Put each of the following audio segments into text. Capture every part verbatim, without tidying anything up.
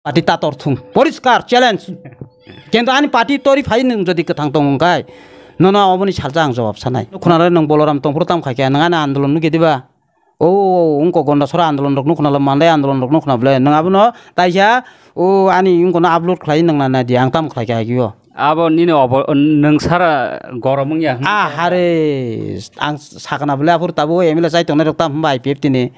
Party ta tor thung. Poriskar challenge. Kintu ani party tori phai nwng jodi kwthang tong wng khai, nono oboni salsa ang jawab sanai. Khuna le nwng Boloram tongphuru tam khai khe nwng ani andolon nugwi diba? O, o, o, wngkok Gondasora andolon rok nukho na, Mandai andolon rok nukho na bwle. Nwng abono taisa, o, ani wngkokno upload khlai nwng na nai di, ang tamo khlai kha agio. Abo nini obo, nwng sara gorom wngya. Ah, hare, ang sakna bwle aphuru tabuk M L A chai tongnai rok tam hwnba I P F T ni.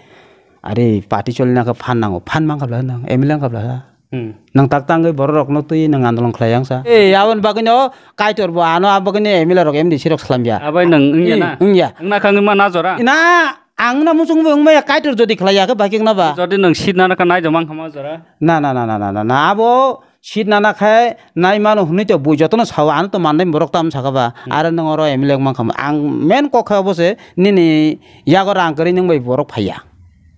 Are, party choli na khe phan nango, phan man kha bwle nwng, M L A wng kha bwle. Hmm. Nwng tak tangwi borok rokno twi nwng andolon khlai yang sa. Eh, aboni bagwino Kaitor bo ano, abo bagwino M L A rok M D C rok slam ya. Abai nwng wngya na? Wngya. Wngna kha wngma na jora? Na, ang na muchung bo wngmaya, Kaitor jodi khlai ya khe bai khe wngna ba? Jodi nwng seat nana kha nai do mang kha ma jora? Na, na, na, na, na, na, na, abo seat nana khe nai mano hwnwi to bui jotono sao, ano to mandai borok tam saka ba. Hmm. Aro nwng oro M L A wng man kha ma. Ang main kok khe obo se nini yago rang kwrwi nwng bai borok phai ya.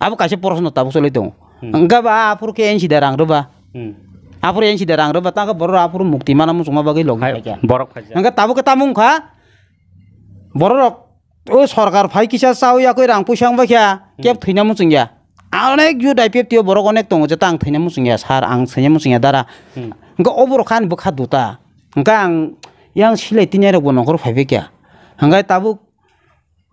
Abo kaisa proshno tabuk choli tongo. Hmm. Hwnkhe ba aphuru khe N C da rang rwba. Hmm. Aphuru N C da rang rwba, tangkhe borok aphuru mukti mana muchungma bagwi logi Hai, phaikha. Borok phaikha. Hwnkhe tabuk khe tamo wngkha, borok rok o sorkar phai kisa chawi yakwi rang puisa wng baikha, Hmm. keb thwina muchungya. Onek youth I P F T o borok onek tongo je ta ang thwina muchungya, sir, ang thwina muchungya dara. Hmm. Hwnkhe oborok khe ani bwkha duta. Hwnkhe ang yang silai tini rokbo nongkhor phai baikha. Hwnkhe tabuk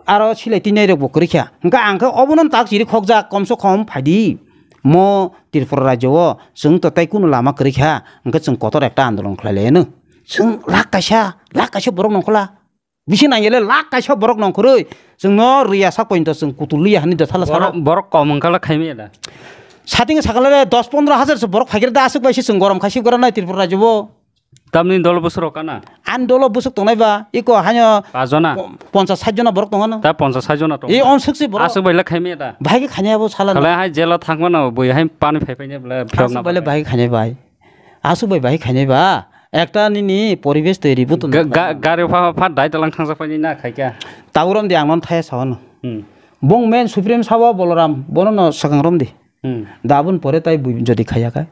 aro silai tini rokbo kwrwi kha. Hwnkhe ang khe obono tak chiri khokjak, komso kom phaidi. Mo Tripura rajyo o chwng to tei kunu lama kwrwi kha, hwnkhe chwng kotor ekta andolon khlai lai anw. Chwng lakh kaisa, lakh kaisa borok nongkhorla. Bisi nangya le lakh kaisa borok nongkhorwi. Chwngno rwya sak pointo chwng kutul liya hani dothala salo. Borok, borok kom wngkha le khaimaya da? Sating sakala le dos pondro hajar se borok phaikhe da aswk bai se chwng gorom khai sibgra nai Tripura rajyo o. Tamni dolo bwswk rok kana? Ani dolo bwswk tongnai ba, iko haino Pajona? po-, ponchas sait jona borok tongano. Ta ponchas sait jona tong. E on swk si borok. Aswk bai le khaimaya da? Bahai khe khainai abo sala. Khalai hai jela thangmano bui hai pani phai phai ne bole phiyok Aswk na bai le bole. Bahai khainai bai. Aswk bai bahai khainai ba. Ekta nini poribesh toiri bo tong Ga-, ga-, nai. Gari pha pha dai dalang thangjak pai na khai kya? Tauram di ang non thaya sawano. Hmm. Bong men Supreme Sawa Boloram bono no swkang rom di. Hmm. Dabun pore tai bui jodi khaya kai.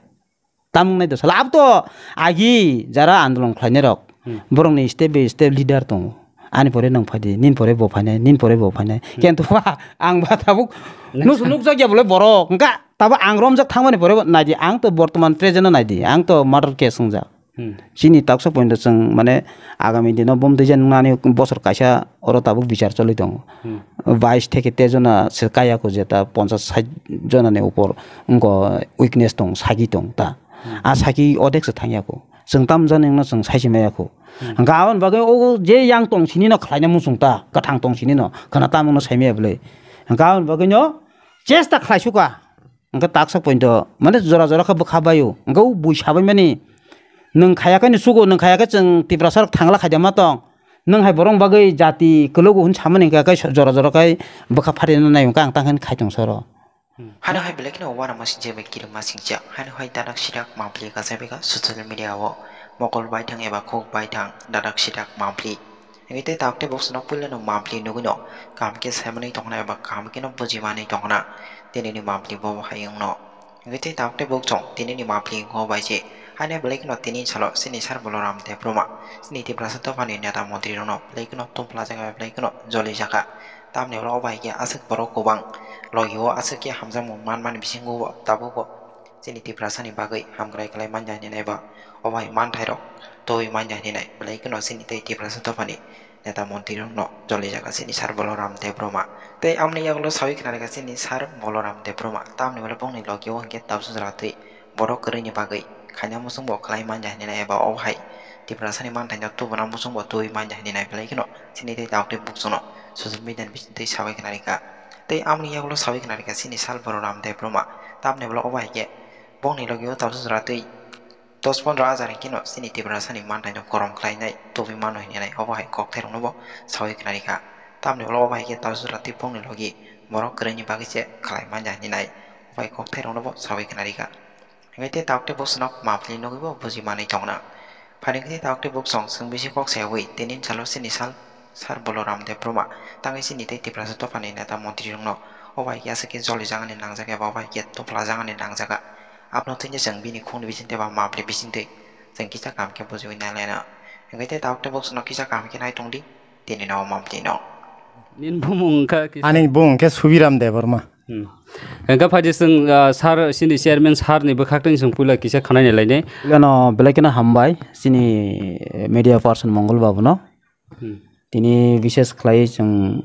Tamung nai do sala. Abo to agi jara andolon khlainai rok. Hmm. Borokni step by step leader tongo. Ani pore nwng phaidi, nini pore bo phainai, nini pore bo phainai. Hmm. Kento ba, ang ba tabuk Next nus-, time. Nukjak ya bole borok. Hwnkha tabuk ang romjak thangmani pore bo naidi. Ang to bortoman present o naidi. Ang to murder case wngjak. Hmm. Chini taksa point o chwng mane agami dino bom twijak nani bosor kaisa oro tabuk bichar choli tongo. Hmm. Bais theke tejona se kaya ko jeta ponchas sait jona ni upor wngko weakness tong, sagi tong ta. Hmm. A sagi odek se thangya ko. Chwng tam jani wngno chwng saisi maya ko. Hmm. Hwnkha aboni bagwi o je yang tong sini no khlaina muchung ta, kwthang tong sini no, khwna tam wngno saimaya bwle. Hwnkha aboni bagwi no chesta khlai suka. Hwnkha taksa point o, mane jora jora khe bwkha baio. Hwnkha o bui sabai mani, nwng khaya khe ni sugo, nwng khaya khe chwng Tiprasa rok thangla khaida ma tong. Nwng hai borok bagwi jati kwlwgo hwn samani hwnkha khe jora jora khe bwkha phatina nai hwnkha ang tang khe khai tong soro. Hmm. Hano hai belai kheno uanama singjak bai kirimma singjak. Hano hai dadak sidak mapli kasaibika social media o mokol baithang eba khuk baithang dadak sidak mapli. Hingke tei tabuk tei bok sano puilano mapli nugwino kaham khe saimanwi tongkhna eba kaham kheno bujimanwi tongkhna tinini mapli bo hai wngno. Hingke tei tabuk tei bok chwng tinini mapli wngkha bai se. Haino belai kheno tini salo chini sar Boloram Debbarma chini Tiprasa dophani neta montri rokno belai kheno tongphlajak eba belai kheno jolijak kha. Tamni ulo o bai khe aswk borok kwbang logi o aswk khe hamjakmung manmani bisingo bo tabukbo chini Tiprasani bagwi hamkrai khlai manya hinwi nai ba o bai manthairok tubui manya hinwi nai belai kheno chini tei Tiprasa dophani neta montrirokno jolijak kha chini sar Boloram Debbarma. Tei amoni yagulo saui khna rwkha chini sar Boloram Debbarma tamni ulo bongni logi o hinkhe tabuk jora twi borok kwrwini bagwi khaina muchungbo khlai manya hinwi nai eba o hai Tiprasani manthaino tubuna muchungbo tubui manya hinwi nai belai kheno chini tei tabuk tei bukchukno social media ni bisingtwi sabai khna rwkha. Tei amoni yagulo sabai khna rwkha chini sal Boloram Debbarma tamni ulo o bai khe bongni logi o tabuk jora twi dos pondro hajar hinkhe no chini Tiprasani manthaino korom khlainai tubui mano hinwi nai obo hai kokthairokno bo saui khna rwkha. Tamni ulo obo hai khe tabuk jora twi bongni logi borok kwrwini bagwi se khlai manya hinwi nai obo hai kokthairokno bo saui khna rwkha. Hingke tei tabuk tei bosonok mapli nugwi bo buji manwi tongna. Phaini khe tabuk tei bosong chwng bisi kok sayawi tini salo chini sal sar Boloram Debbarma tangwi chini tei Tiprasa dophani neta montri rokno obo hai khe aswk khe joli jagani nangjak eba obo hai khe topla jagani nangjak. Abono twi chwng bini khungni bisingtwi ba mapli bisingtwi chwng kisa kaham khe bujiwi nai laina. Hingke tei tabuk tei bosonok kisa kaham khe nai tongdi tini no mapli no. Nini bumung wngkha kisa? Ani bumung khe Subiram Debbarma. Hmm. Hingke phaidi chwng, ah, sir, chini chairman sir ni bwkhak twi chwng puila kisa khwnai nai lainai. Puilano belai kheno hambai chini media person Mongol babu no. Hmm. Tini bishes khlai chwng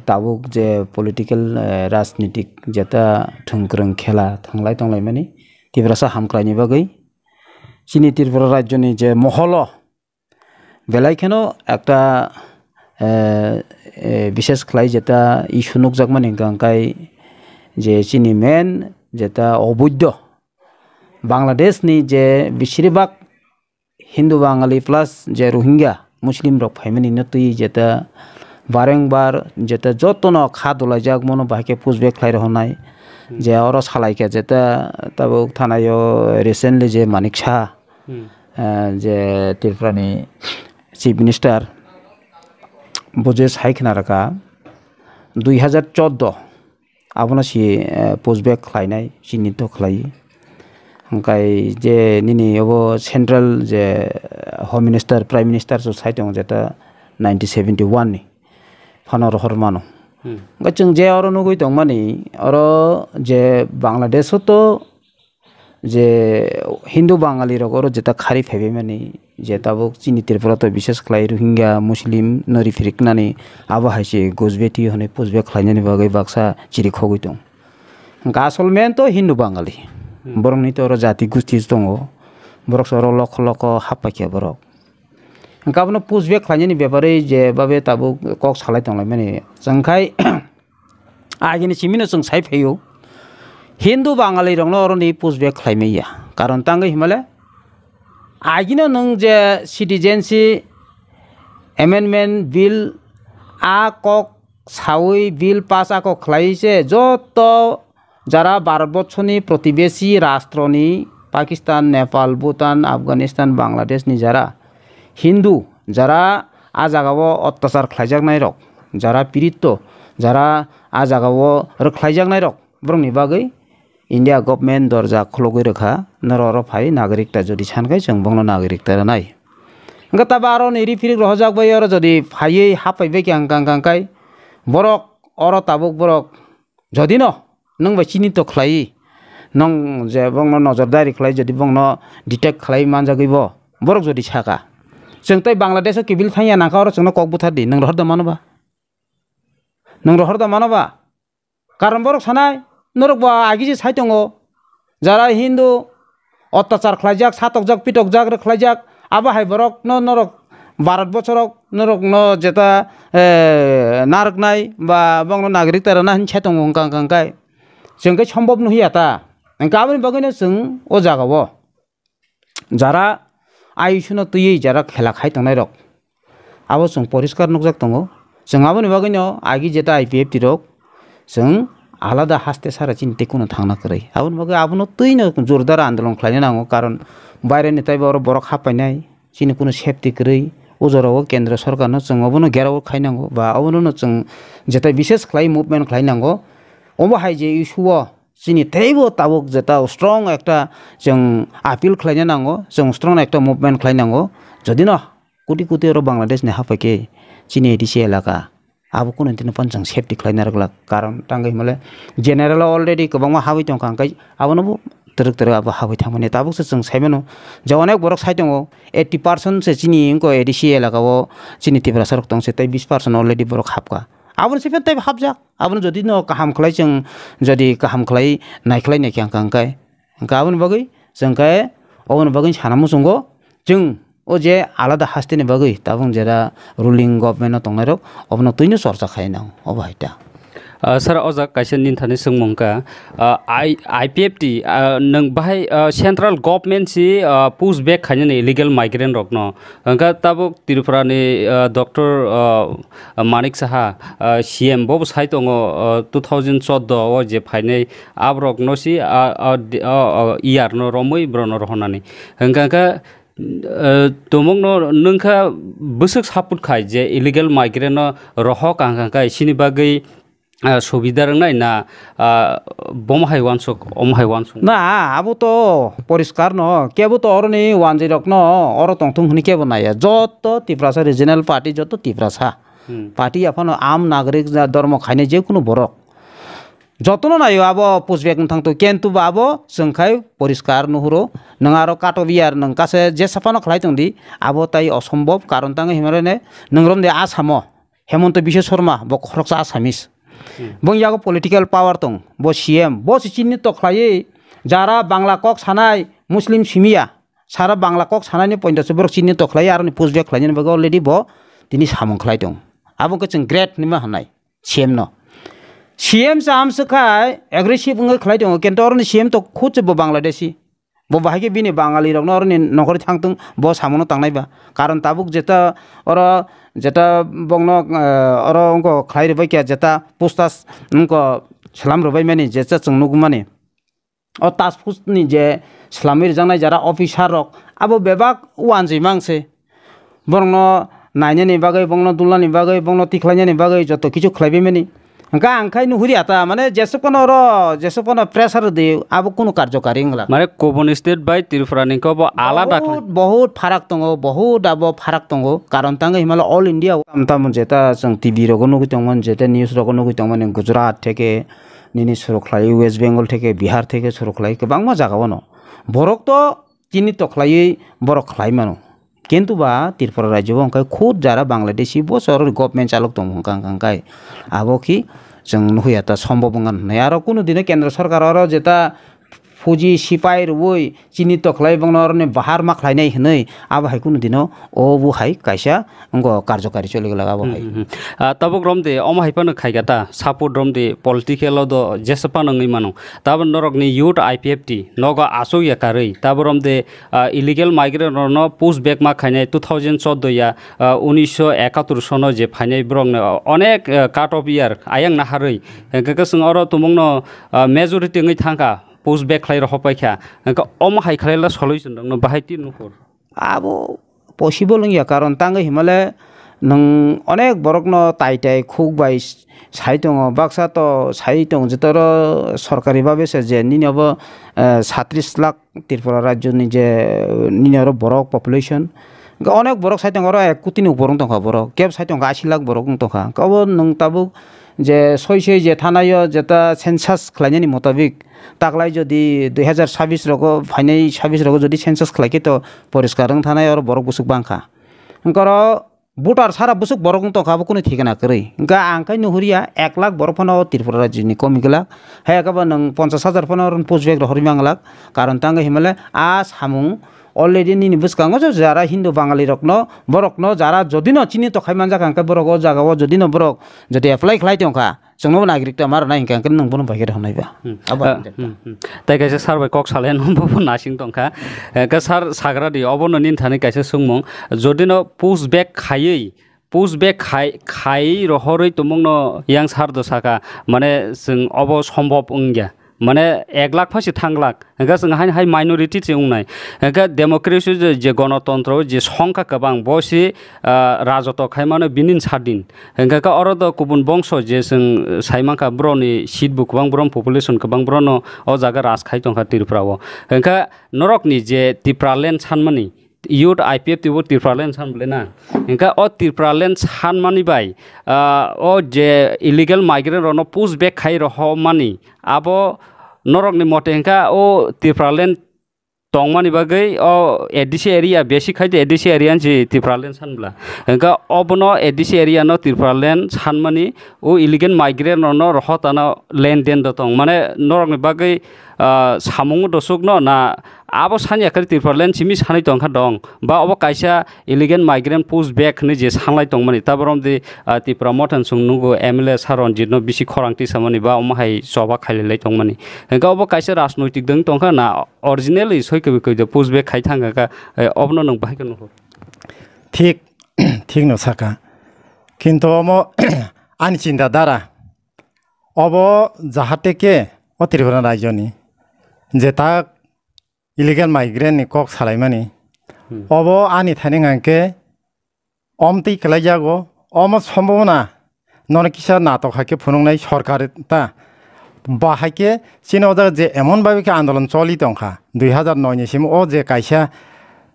tabuk je political, eh, rajnitik jeta thwngkwrwng khela thanglai tonglaimani Tiprasa hamkraini bagwi chini Tripura rajyoni je moholo belai kheno ekta, eh, eh, bishes khlai jeta issue nukjakmani hwnkha hwnkhe je chini main jeta oboidho Bangladeshni je beshirbak Hindu Bangali plus je Rohingya Muslim rok phaimani no twi jeta bareng bar jeta jotono kha dolaijak mono bahai khe push back khlai rohornai. Hmm. Je oro salaikha jeta tabuk thanaio recently je Manik Saha, Hmm. eh, je Tripurani Chief Minister bo je sai khna rwkha dui hajar chordo abono si, eh, push back khlainai, chini to khlai. Hingkai je nini obo central je, eh, Home Minister, Prime Minister so sai tongo jeta nineteen seventy-one ni phano rohor mano. Hmm. Hingkai chwng je oro nugui tongmani, oro je Bangladesh o to je Hindu Bangali rok oro jeta khari phaibai mani, je tabuk chini Tripura to bishes khlai Rohingya Muslim no rifriknani abo hai se gujbeti hwnwi push back khlainani bagwi baksa chiri khogwi tong. Hwnkha asol main to Hindu Bangali. Hmm. Borokni to oro jati gusti tongo. Borok so oro lokho lokho happaikha borok. Hwnkha abono push back khlainani bepare je babe tabuk kok salai tonglaimani. Chwngkhai agini simino chwng sai phaio. Hindu Bangali rokno oroni push back khlaimaya. Karon tangwi himale agino nwng je Citizenship Amendment Bill a kok sawi bill pass ako khlai se joto jara Bharat borsoni protibeshi rastroni Pakistan, Nepal, Bhutan, Afghanistan, Bangladesh ni jara Hindu jara a jagao ottachar khlaijaknai rok, jara piritto, jara a jagao rwkhlaijaknai rok, borokni bagwi India government dorja khulugwi rwkha, norok oro phai nagrikta jodi san khai chwng bongno nagrikta rwnai. Hwnkhe tabo aroni riphirik rohorjak bai oro jodi phaiwi hapaibai khe ang kang kang khai borok oro tabuk borok jodi no nwng bai chini to khlai nwng je bongno nojordari khlai jodi bongno detect khlai manjagwi bo borok jodi saka chwng tei Bangladesh o kibil thangya nangkha oro chwngno kok bwthar di nwng rohor da mano ba nwng rohor da mano ba Karon borok sanai, norok bo agi se sai tongo. Jara Hindu ottachar khlaijak, satokjak, pitokjak, rwkhlaijak, abo hai borok no norok Bharat bosorok norok no jeta, eh, narwknai ba bongno nagorik ta rwna hinwi sai tongo wngkha, wngkha, wngkha. Chwng khe sombhob nuhiya ta. Wngkha aboni bagwi no chwng o jaga o. Jara ayushno twiwi jara khela khai tongnai rok, abo chwng poriskar nukjak tongo. Chwng aboni bagwino agi jeta I P F T rok chwng alada haste sara chini tei kuno thangna kwrwi. Aboni bagwi abono twino jordar andolon khlaina nango, karon baireni taibo oro borok happainai, chini kuno safety kwrwi. O jorao kendro sorkarno chwng obono gherao khai nango ba obono chwng jeta bishes khlai movement khlai nango. Obo hai je issue o chini teibo tabuk jeta strong ekta chwng appeal khlaina nango, chwng strong ekta movement khlai nango. Jodi no koti koti oro Bangladesh ni haphai khe chini A D C elaka, abo kunu tini phano chwng safety khlaina rwglak. Karon tangwi himale general already kwbangma habwi tongkha, hwnkhe abono bo twrwk twrwk abo habwi thangmani. Tabuk se chwng saimano je onek borok sai tongo, eighty percent se chini wngkha A D C elaka o chini Tiprasa rok tong se, tei bis percent already borok hapkha. Aboni se phano teibo hapjak. Abono jodi no kaham khlai chwng, jodi kaham khlai nai khlai nai khe ang kang kai. Hwnkhe aboni bagwi chwng khe oboni bagwi sana muchungo chwng o je alada haste ni bagwi tabuk jera ruling government o tongnai rok obono twino chorcha khai nang obo hai ta. Ah, sir, o jaga kaisa nini thani swngmung kha, ah, I-, I P F T, ah, nwng bahai, ah, central government si, ah, push back khainani illegal migrant rokno. Hwnkhe tabuk Tripura ni, ah, Doctor, ah, Manik Saha, ah, C M bobo sai tongo, ah, two thousand chordo o je phainai aborok no si, ah, ah, di-, ah, ah, E R no romwi borok no rohornani. Hwnkha khe, ah, tumung no nwngkha bwswk support khai je illegal migrant no rohok ang kha khe sini bagwi, ah, subida rwngnai na, ah, bomo hai uansuk, omo hai uansuk? Na, abo to poriskar no, kebo to oroni wanjwi rok no oro tongthung hwnwi kebo naiya. Joto Tiprasa regional party, joto Tiprasa Hmm. party aphano am nagrik ja dormo khainai je kunu borok. Jotono naio abo pushback wng thangto, kintu ba abo chwng khai poriskar nuhuro. Nwng aro cut of year nwng kase jesa phano khlai tongdi, abo tai osombob, karon tangwi himare ne nwng romde Asamo Hemanta Biswa Sarma, bo khoroksa Assamese. Bong yago political power tong, bo C M, bo se chini to khlaiwi jara Bangla kok sanai Muslim simiya, sara Bangla kok sanani pointa se borok chini to khlaiwi aroni pushback khlainani bagwi already bo tini samung khlai tong. Abo khe chwng great hinwi ma hwnai. C M no. C M sa amswk khai aggressive wngwi khlai tongo, kintu oroni C M to khud se bo Bangladeshi. Bo bahai khe bini Bangali rokno oroni nokhorwi thangtong, bo samono tangnai ba. Karon tabuk jeta oro, jeta bongno, eh, oro wngko khlai rwbai khe jeta postas wngko slam rwbai mani jeta chwng nugmani. O task force ni je swlamwi rijaknai jara officer rok, abo bebak uanjwi mang se. Borokno nainani bagwi, borokno dulnani bagwi, borokno tikhlainani bagwi joto kichu khlaibai mani. Hwnkhe ang khai nuhuri ata, mane jesuk phano oro, jesuk phano pressure rwdi, abo kunu karjokari wngla. Mane kubun state bai Tripura ni khe bo alada khlai. Bahut, bahut pharak tongo, bahut abo pharak tongo. Karon tangwi himala all India o. Tam tam jeta chwng T V rogo nugwi tongmani, jeta news rogo nugwi tongmani, Gujarat theke, nini suru khlai West Bengal theke, Bihar theke suru khlai kwbangma jaga o no. Borok to chini to khlaiwi borok khlai mano. Kintu ba Tripura rajyo bo hwnkhe khud jara Bangladeshi bo se oro government chalok tongo hwnkha hwnkha hwnkhe abo khi chwng nuhya ta sombob wngkha hwnwi. Aro kunu dino kendra sarkar oro jeta fuji sipai rwui chini to khlai bongno oroni bahar ma khlainai hwnwi abo hai kunu dino obo hai kaisa wngkha karjokari choli glak abo hai. Hmm, hmm, hmm. Ah, tabuk romde omo hai phano khaikha ta, support romde political o do jesa phano wngwi mano. Tabuk norokni youth I P F T nogo achuk ya karwi, tabuk romde, ah, illegal migrant rokno push back ma khainai two thousand chordo ya, ah, unisho ekatur sono je phainai borokno onek, ah, cut of year ayang naharwi. Hwnkhe khe chwng oro tumungno, ah, majority wngwi thangkha, push back khlai rw hopaikha. Hwnkhe omo hai khlaila solution rokno bahai twi nukhur. Abo possible wngya, karon tangwi himale nwng onek borokno tai tai khuk bai sai tongo, baksa to sai tongo, jotoro sorkari babe se je nini obo, eh, satris lakh Tripura rajyoni je nini oro borok population, hwnkhe onek borok sai tongo, oro ek koti ni upor wng tongkha borok, kebo sai tongkha ashi lakh borok wng tongkha, hwnkhe obo nwng tabuk je soi soi je thanaio jeta census khlainani motabik, taklai jodi dui hazar sabis rogo phainai sabis rogo jodi census khlaikhe to poriskar wng thanai oro borok bwswk bangkha. Hwnkhe oro voter sara bwswk borok wng tongkha abo kunu thikana kwrwi. Hwnkhe ang khai nuhuriya ek lakh borok phano o Tripura rajyoni komi glak. Hai khe bo nwng ponchash hajar phano oro push back rohorwi manglak. Karon tangwi himale a samung already nini bwskango je jara Hindu Bangali rokno, borokno jara jodi no chini to khai manjak hwnkhe borok o jaga o jodi no borok jodi apply khlai tongkha, chwngno bo nagrik ta ma rwnai hwnkhe, hwnkhe nwng bono bai khe rw hwnai ba. Hmm. Abo Ah, ang jeta. Hmm, hmm. Tai kaisa sir bai kok salai no bo nasing tongkha. Eh, khe sir sagra di, obo no nini thani kaisa sungmung. Jodi no push back khaiwi, push back khai, khai rohorwi tumung no yang sir do saka, mane chwng obo sombhob wngya. Mane ek lakh phasi thang lakh. Hwnkhe chwng haino hai minority se wngnai. Hwnkhe democracy je, je gonotontro je songkha kwbang bo se, ah, rajoto khai mano bini sadin. Hwnkhe khe oro do kubun bongso je chwng sai mankha, boroni seat bo kwbang, boroni population kwbang, borokno o jaga raj khai tongkha Tripura o. Hwnkhe norokni je Tipraland sanmani, youth I P F T bo Tipraland san bole na. Hwnkhe o Tipraland sanmani bai, ah, o je illegal migrant rokno push back khai rohormani, abo norokni mote hwnkhe o Tipraland tongmani bagwi o A D C area, basic khai de A D C area ni si Tipraland san bla. Hwnkhe obono A D C area no Tipraland sanmani, o illegal migrant rokno rohor tana lenden do tong. Mane norokni bagwi, ah, samung dosuk no na abo sanya khe Tipraland simi sanwi tongkha dong. Ba obo kaisa illegal migrant push back hinwi je sanlai tongmani. Tabuk romdi, ah, Tipra Motha ni chwng nugo M L A Sir Ranjit no bisi khorang tisamani ba omo hai choba khailai lai tongmani. Hwnkhe obo kaisa rajnoitik dwng tongkha na originally soi kwbwi kwbwi de push back khai thangkha kha, eh, obono nwng bahai khe nuhur? Thik, thik no saka. Kintu omo ani chinta dhara. Obo jahate khe o Tripura rajyoni je tak illegal migrant ni kok salaimani. Hmm. Obo ani thani hwnkhe omtwi kwlaijago, omo sombobona nono kisa natok hai khe phunuknai sorkar ta. Ba hai khe chini o jaga je emon bhabe khe andolon choli tongkha, dui hazar noi ni simi o je kaisa,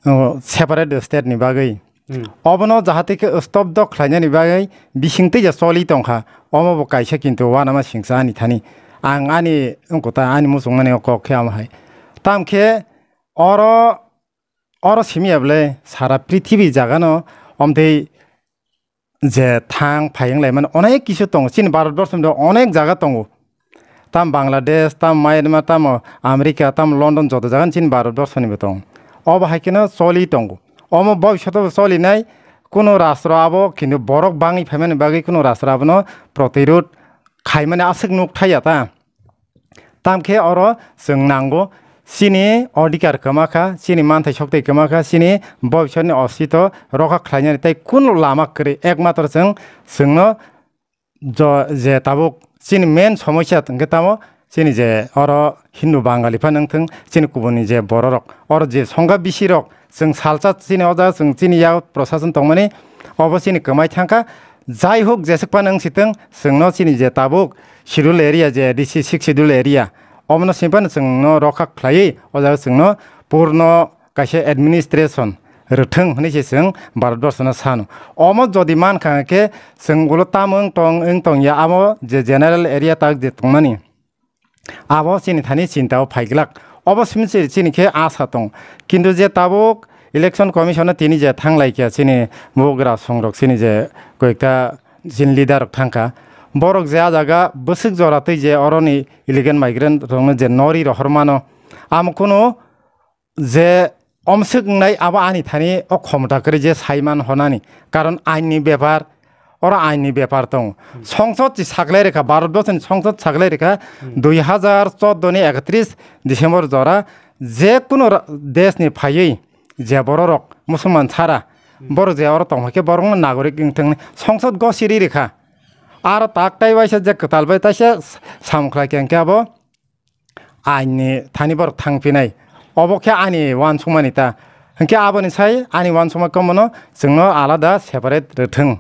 uh, separate state ni bagwi. Hmm. Obono jahate khe stop dok khlainani bagwi bisingtwi je choli tongkha, omo bo kaisa kintu uanama singsa ani thani. Ang ani wngkota ani muchungmani o kok khe amo hai. Tam khe oro, oro simi ya bwle sara prithibi jagano omtwi je thang phai wng lai mani onek kisu tongo. Chini Bharat borso ni onek jaga tongo. Tam Bangladesh, tam Myanmar, tam America, tam London, joto jaga ni chini Bharat borso ni bo tongo. Obo hai kheno choli tongo. Omo bobishoto bo choli nai, kuno rastro abo kintu borok bangwi phaimani bagwi kuno rastro abono protirod khaimani aswk nuk thaiya ta. Tam khe oro chwng nango chini odhikar kwma kha, chini manthai soktwi kwma kha, chini bobisotni osito rokha khlainani tei kunu lama kwrwi. Ekmatro chwng, chwngno jo-, je tabuk chini main somosya hwnkhe tamo chini je oro Hindu Bangali phano wngthwng, chini kubuni je bororok oro je songkha bisirok chwng salsa chini o jaga chwng chini yak prosason tongmani obo chini kwmai thangkha. Jai hok, jeswk phano wng sitwng, chwngno chini je tabuk schedule area, je A D C six schedule area, omono simi phano chwngno rokha khlaiwi o jaga chwngno purno kaisa administration rwthwng hwnwi se chwng Bharat borsono sano. Omo jodi mankha hwnkhe chwng ulo tamo wng tong, wng tongya, amo je general area tak je tongmani, abo chini thani chinta o phaiglak. Obo simi se chini khe asa tong. Kintu je tabuk Election Commission no tini je thanglai kha chini bugra songrok chini je koikta chini leader rok thangkha. Borok je a jaga bwswk jora twi je oroni illegal migrant rokno je nori rohor mano, amo kunu je omswk wngnai abo ani thani o khomota kwrwi je saiman honani. Karon ain ni bepar, oro ain ni bepar tongo. Songsod chi saklai rikha, Bharat borso ni songsod saklai rikha, dui hazar chordo ni ekatris December jora je kunu ra-, desh ni phaiwi je bororok musulman sara, borok je oro tongkha khe borokno nagorik wngthang songsod gosiri rikha. Aro tak tai waisa je kwtal bai taisa samkhlai khe hwnkhe abo ain ni thani borok thang phinai. Obo khe ani uansukmani ta. Hwnkhe aboni sai ani uansukma komono chwngno alada separate rwthwng.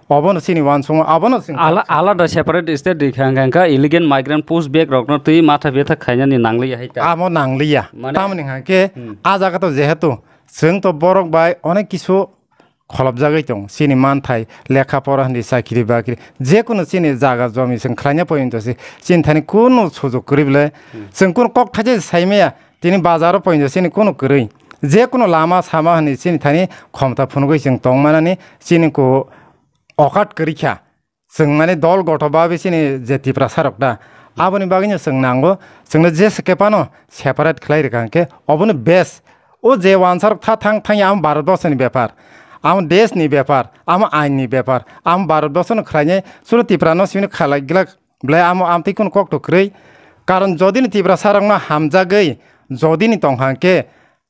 Obono chini uansukma, abono chwng Ala-, alada separate state rikha hwnkha, hwnkha illegal migrant push back rokno twi matha betha khainani nangliya hai ta. Amo nangliya. Mane Tamoni hwnkha khe Hmm. a jaga to jehetu chwng to borok bai onek kisu kholopjagwi tong. Chini manthai, lekha pora hindi, chakri bakri, jekunu chini jaga jomi chwng khlaina poyonto se chini thani kunu sujuk kwrwi bwle. Hmm. Chwng kunu kok thaisa se saimaya, tini bazaro poyonto chini kunu kwrwi. Jekunu lama sama hindi chini thani khomta phunugwi chwng tongmanani chini ku okat kwrwi kha. Chwng mane dol gotho ba bisini je Tiprasa rok da, aboni bagwino chwng nango, chwngno je swkepano separate khlai rwkha hwnkhe obono best. O je uansarok tha thang thangya, amo Bharat borsoni bepar, amo desh ni bepar, amo ain ni bepar, amo Bharat borsoni khlainai, chwlo Tipra no simi khalai glak, belai amo amtwi kunu kokto kwrwi. Karon jodi ni Tiprasa rokno hamjagwi jodi ni tongkha hwnkhe,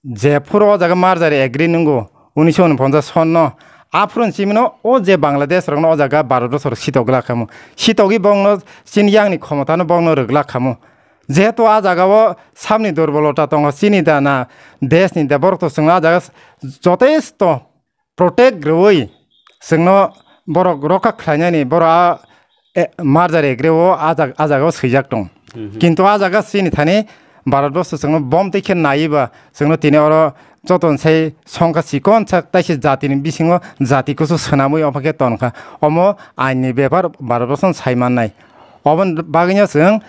jephuru o jaga merger agree nungo, unisho unoponchas sonno, aphuru ni simino o je Bangladesh rokno o jaga Bharat borsor sitok glak khamu. Sitogwi bongno chini yang ni khomotano bongno rwglak khamu. Jehetu a jaga o samni durbolota tongo, chini da na desh ni da, borok to chwngno a jaga jotesto protect rwui chwngno borok rokha khlainani, borok a, e, merger agree o a jag-, a jaga o swijak tong. Mhm. Kintu a jaga chini thani Bharat borso chwngno bom tei khe naiwi ba chwngno tini oro joto sai songkha chikon sak taisa jati ni bisingo jati kusu swnamwi omo khe tonkha. Omo ain ni bepar Bharat borso sai mannai. Oboni bagwino chwng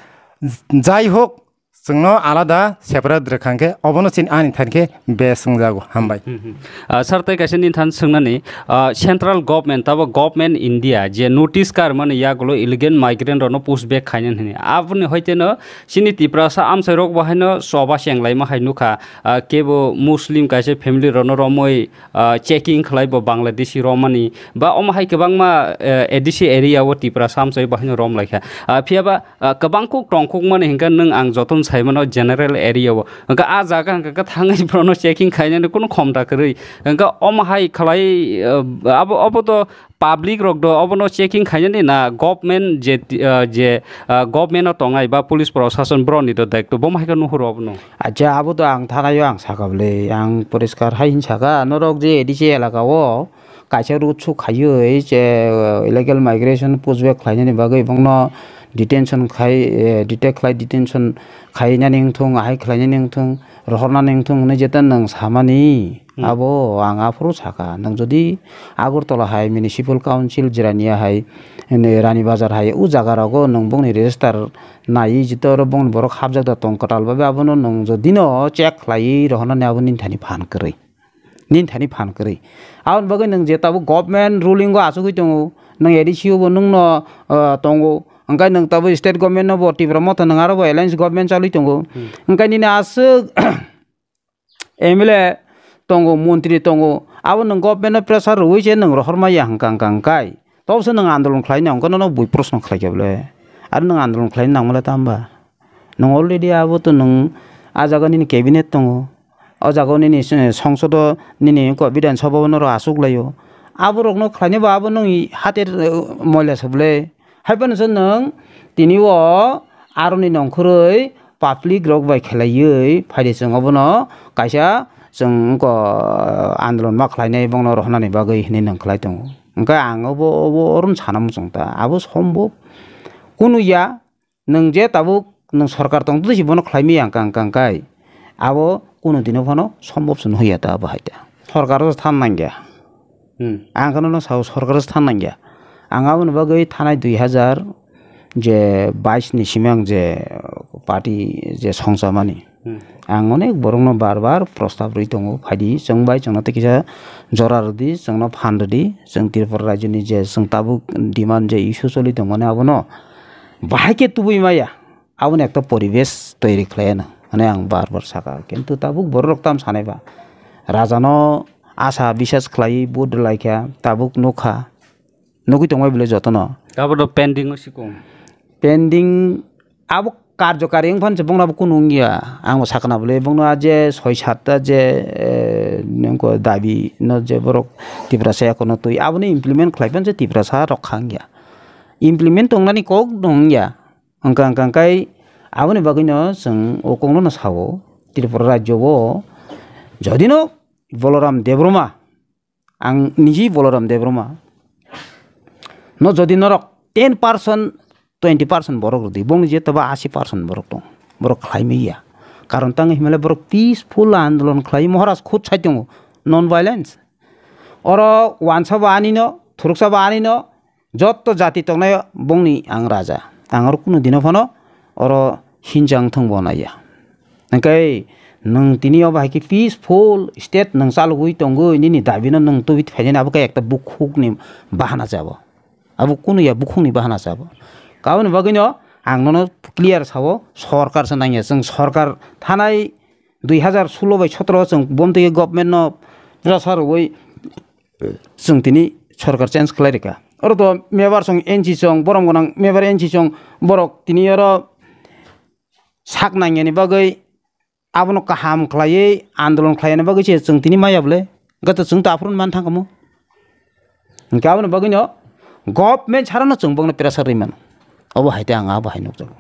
jai hok chwngno alada separate rwkha hwnkhe obono chini ani thani khe best wngjago. Hambai. Hmm, hmm. Ah, sir, tei kaisa nini thani swngnani, ah, central government, tabo government India je notice karmani yagulo illegal migrant rokno push back khainani hwnwi. Aboni hoiteno chini Tiprasa amchairok bo haino choba chenglaima hai nukha, ah, kebo Muslim kaisa family rokno romwi, ah, checking khlai bo Bangladeshi romani ba omo hai kwbangma, eh, A D C area o Tiprasa amchai bo haino romlaikha. Ah, phiyaba ah, kwbang kuk tongkukmani hwnkhe nwng ang jotono saimano general area o. Hwnkhe ah jaga hwnkhe khe thangwi borokno checking khainani kunu khomta kwrwi. Hwnkhe omo hai khlai, ah, abo, obo to public rok do, obono checking khainani na government je, ah, je, ah, government o tongnai ba police prosason borokni do daitw, bomo hai khe nuhur obono. Acha, abo to ang thanaio ang saka bwle, ang poriskar hai hin saka, norok je A D C elaka o, kaisa road show khaiwi je, eh, illegal migration push back khlainani bagwi bongno detention khai, eh, detect khlai, detention khainani wngthung, ahai khlainani wngthung, rohornani wngthung hwnwi jeta nwng samani, Hmm. Abo ang aphuru saka, nwng jodi Agartala hai, Municipal Council Jirania hai, ene Rani Bazar hai, o jaga rogo nwng bongni register nai, jito oro bongni borok hapjak da tong kwtal babe, abono nwng jodi no check khlaiwi rohornani abo nini thani phan kwrwi. Nini thani phan kwrwi. Aboni bagwi nwng je tabuk government ruling o achugwi tongo, nwng A D C o bo nwng no, ah, tongo. Hwnkhe nwng tabuk state government no bo Tipra Motha nwng aro bo alliance government chalwi tongo. Hmm. Hwnkhe nini aswk M L A tongo, montri tongo, abo nwng government no pressure rwui se nwng rohor maya hwnkha hwnkha hwnkhe. Tobose nwng andolon khlaina hwnkhe nono bui proshno khlaikha bole. Aro nwng andolon khlaina nangmale tamba? Nwng already abo to nwng ah jaga nini cabinet tongo. O jaga nini s-, songsodo nini ko Bidhan Sabha o noro asuk laio. Aborokno khlainai bo abo nwng hater, eh, moila se bole. Haiphano se nwng tini o aroni nongkhorwi public rok bai khelaiwi phaidi chwng obono kaisa chwng wngkha andolon ma khlainai bongno rohornani bagwi hinwi nwng khlai tongo. Hwnkhe ang obo, obo oro sana muchung ta, abo sombop kunu ya, nwng je tabuk nwng sorkar tongtwi si bono khlaimaya hwnkha hwnkha hwnkhe abo kunu dino phano sombop se nukya ta abo hai ta. Sorkar o than nangya. Hmm. Ang kheno no sao, sorkar se than nangya. Ang aboni bagwi thanai dui hazar je bais ni simi ang je party je songchamani. Hmm. Ang onek borokno bar bar prostab rwi tongo, phaidi chwng bai chwngno tei kisa jora rwdi, chwngno phan rwdi, chwng Tripura rajyoni je chwng tabuk demand je issue choli tongmani abono bahai khe tubui maya. Aboni ekta poribesh toiri khlai ano hwnwi ang bar bar saka. Kintu tabuk borok tam sanai ba. Rajano asa bisas khlaiwi vote rwlai kha, tabuk nukha. Nugwi tongbai bole jotono. Abo do pending o sikung. Pending abo karjokari wngphano se bongno abo kunu wngya. Ang bo sakna bole bongno a je soi satta je, eh, nungko dabi no je borok Tiprasa yakono twi aboni implement khlai phano se Tiprasa rok kha wngya. Implement tongnani kok no wngya. Hwnkha hwnkha hwnkhe aboni bagwino chwng o kokno no sao, Tripura rajyo o jodino Balaram Debbarma, ang niji Balaram Debbarma no jodi norok ten percent, twenty percent borok rwdi, bongni je toba asi percent borok tong, borok khlai maya. Karon tang himale borok peaceful andolon khlai, Maharaj khud sai tongo, non violence. Oro wansa bo ani no, thuruksa bo ani no, jotto jati tongnai bongni ang raja. Ang oro kunu dino phano oro hinjang thwng bo naiya. Hwnkhe nwng tini obo hai khe peaceful state nwng chalogwi tongwi nini dabi no nwng tubui phainani abo khe ekta bukhukni bahana se abo. Abo kunu ya bukhukni bahana se abo. Aboni bagwino ang nono clear sao, sorkar se nangya. Chwng sorkar thanai dui hazar solo bai sotoro chwng bomtwi government no pressure rwui chwng tini sorkar change khlai rwkha. Oro to mebar song N C song, borom gwnang mebar N C song, borok tini oro sak nangyani bagwi abono kaham khlaiwi andolon khlaina bagwi se chwng tini maya bole. Gato chwng to aphuru man thangkamo. Hwnkhe aboni bagwino government sarano chwng bongno pressure rwi mano. Obo hai te ang abo hai nukjago.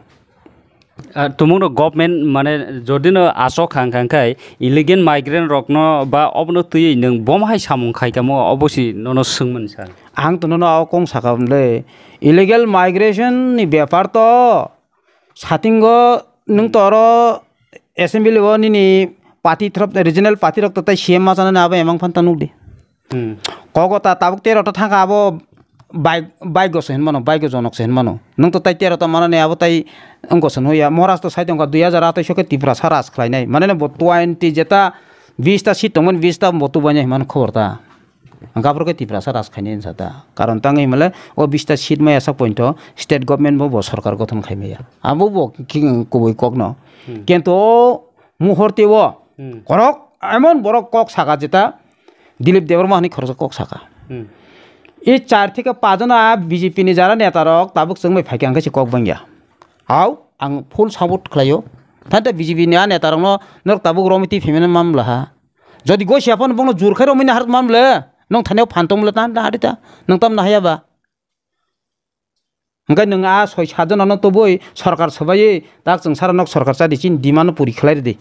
Ah, tumungno government mane jodino asok kha hwnkha hwnkhe illegal migrant rokno ba obono twiwi nwng bom hai samung khaikamo obo si nono swngmani sir. Ang to nono o kong sakha le illegal migration ni bepar to satingo nwng to oro assembly o nini party throp regional party rok to tai C M ma chanani abo emang phan ta nukdi. Hmm. Kogo ta tabuk tero ta thangkha abo bai-, baigo se hinmano, baigo jonok se hinmano. Nwng to tai tero ta manani abo tai wngko se nukya. Maharaj to sai tongkha dui hazar atai so khe Tiprasa raj khlainai. Manene bo twenty jeta bish ta seat tongmani bish ta bo tubaina hinmano khobor ta. Hwnkhe aphuru khe Tiprasa raj khainai hinsa ta. Karon tangwi himale o bish ta seat maya sak pointo state government bo bo sorkar gothon khaimaya. Abo bo ki-, kubui kokno. Hmm. Kintu o muhurte o Hmm. Korok emon borok kok saka jeta Dilip Debbarma hinwi khoroksa kok saka. Hmm. I char theke pach jona B J P ni jara neta rok tabuk chwng bai phaikha hwnkhe se kok bangya. Hau ang full support khlaio. Thante B J P ni a neta rokno norok tabuk romwi twi phaimani mamla ha. Jodi gosi aphano bongno jur khai romwi nahar mamle. Nong thani o phan tongmle ta ta ari ta. Nong tam nahaya ba. Hwnkhe nwng a soi sat jona no tubui sorkar swbaiwi tak chwng sara nok sorkar chadi chini demand no puri khlai rwdi.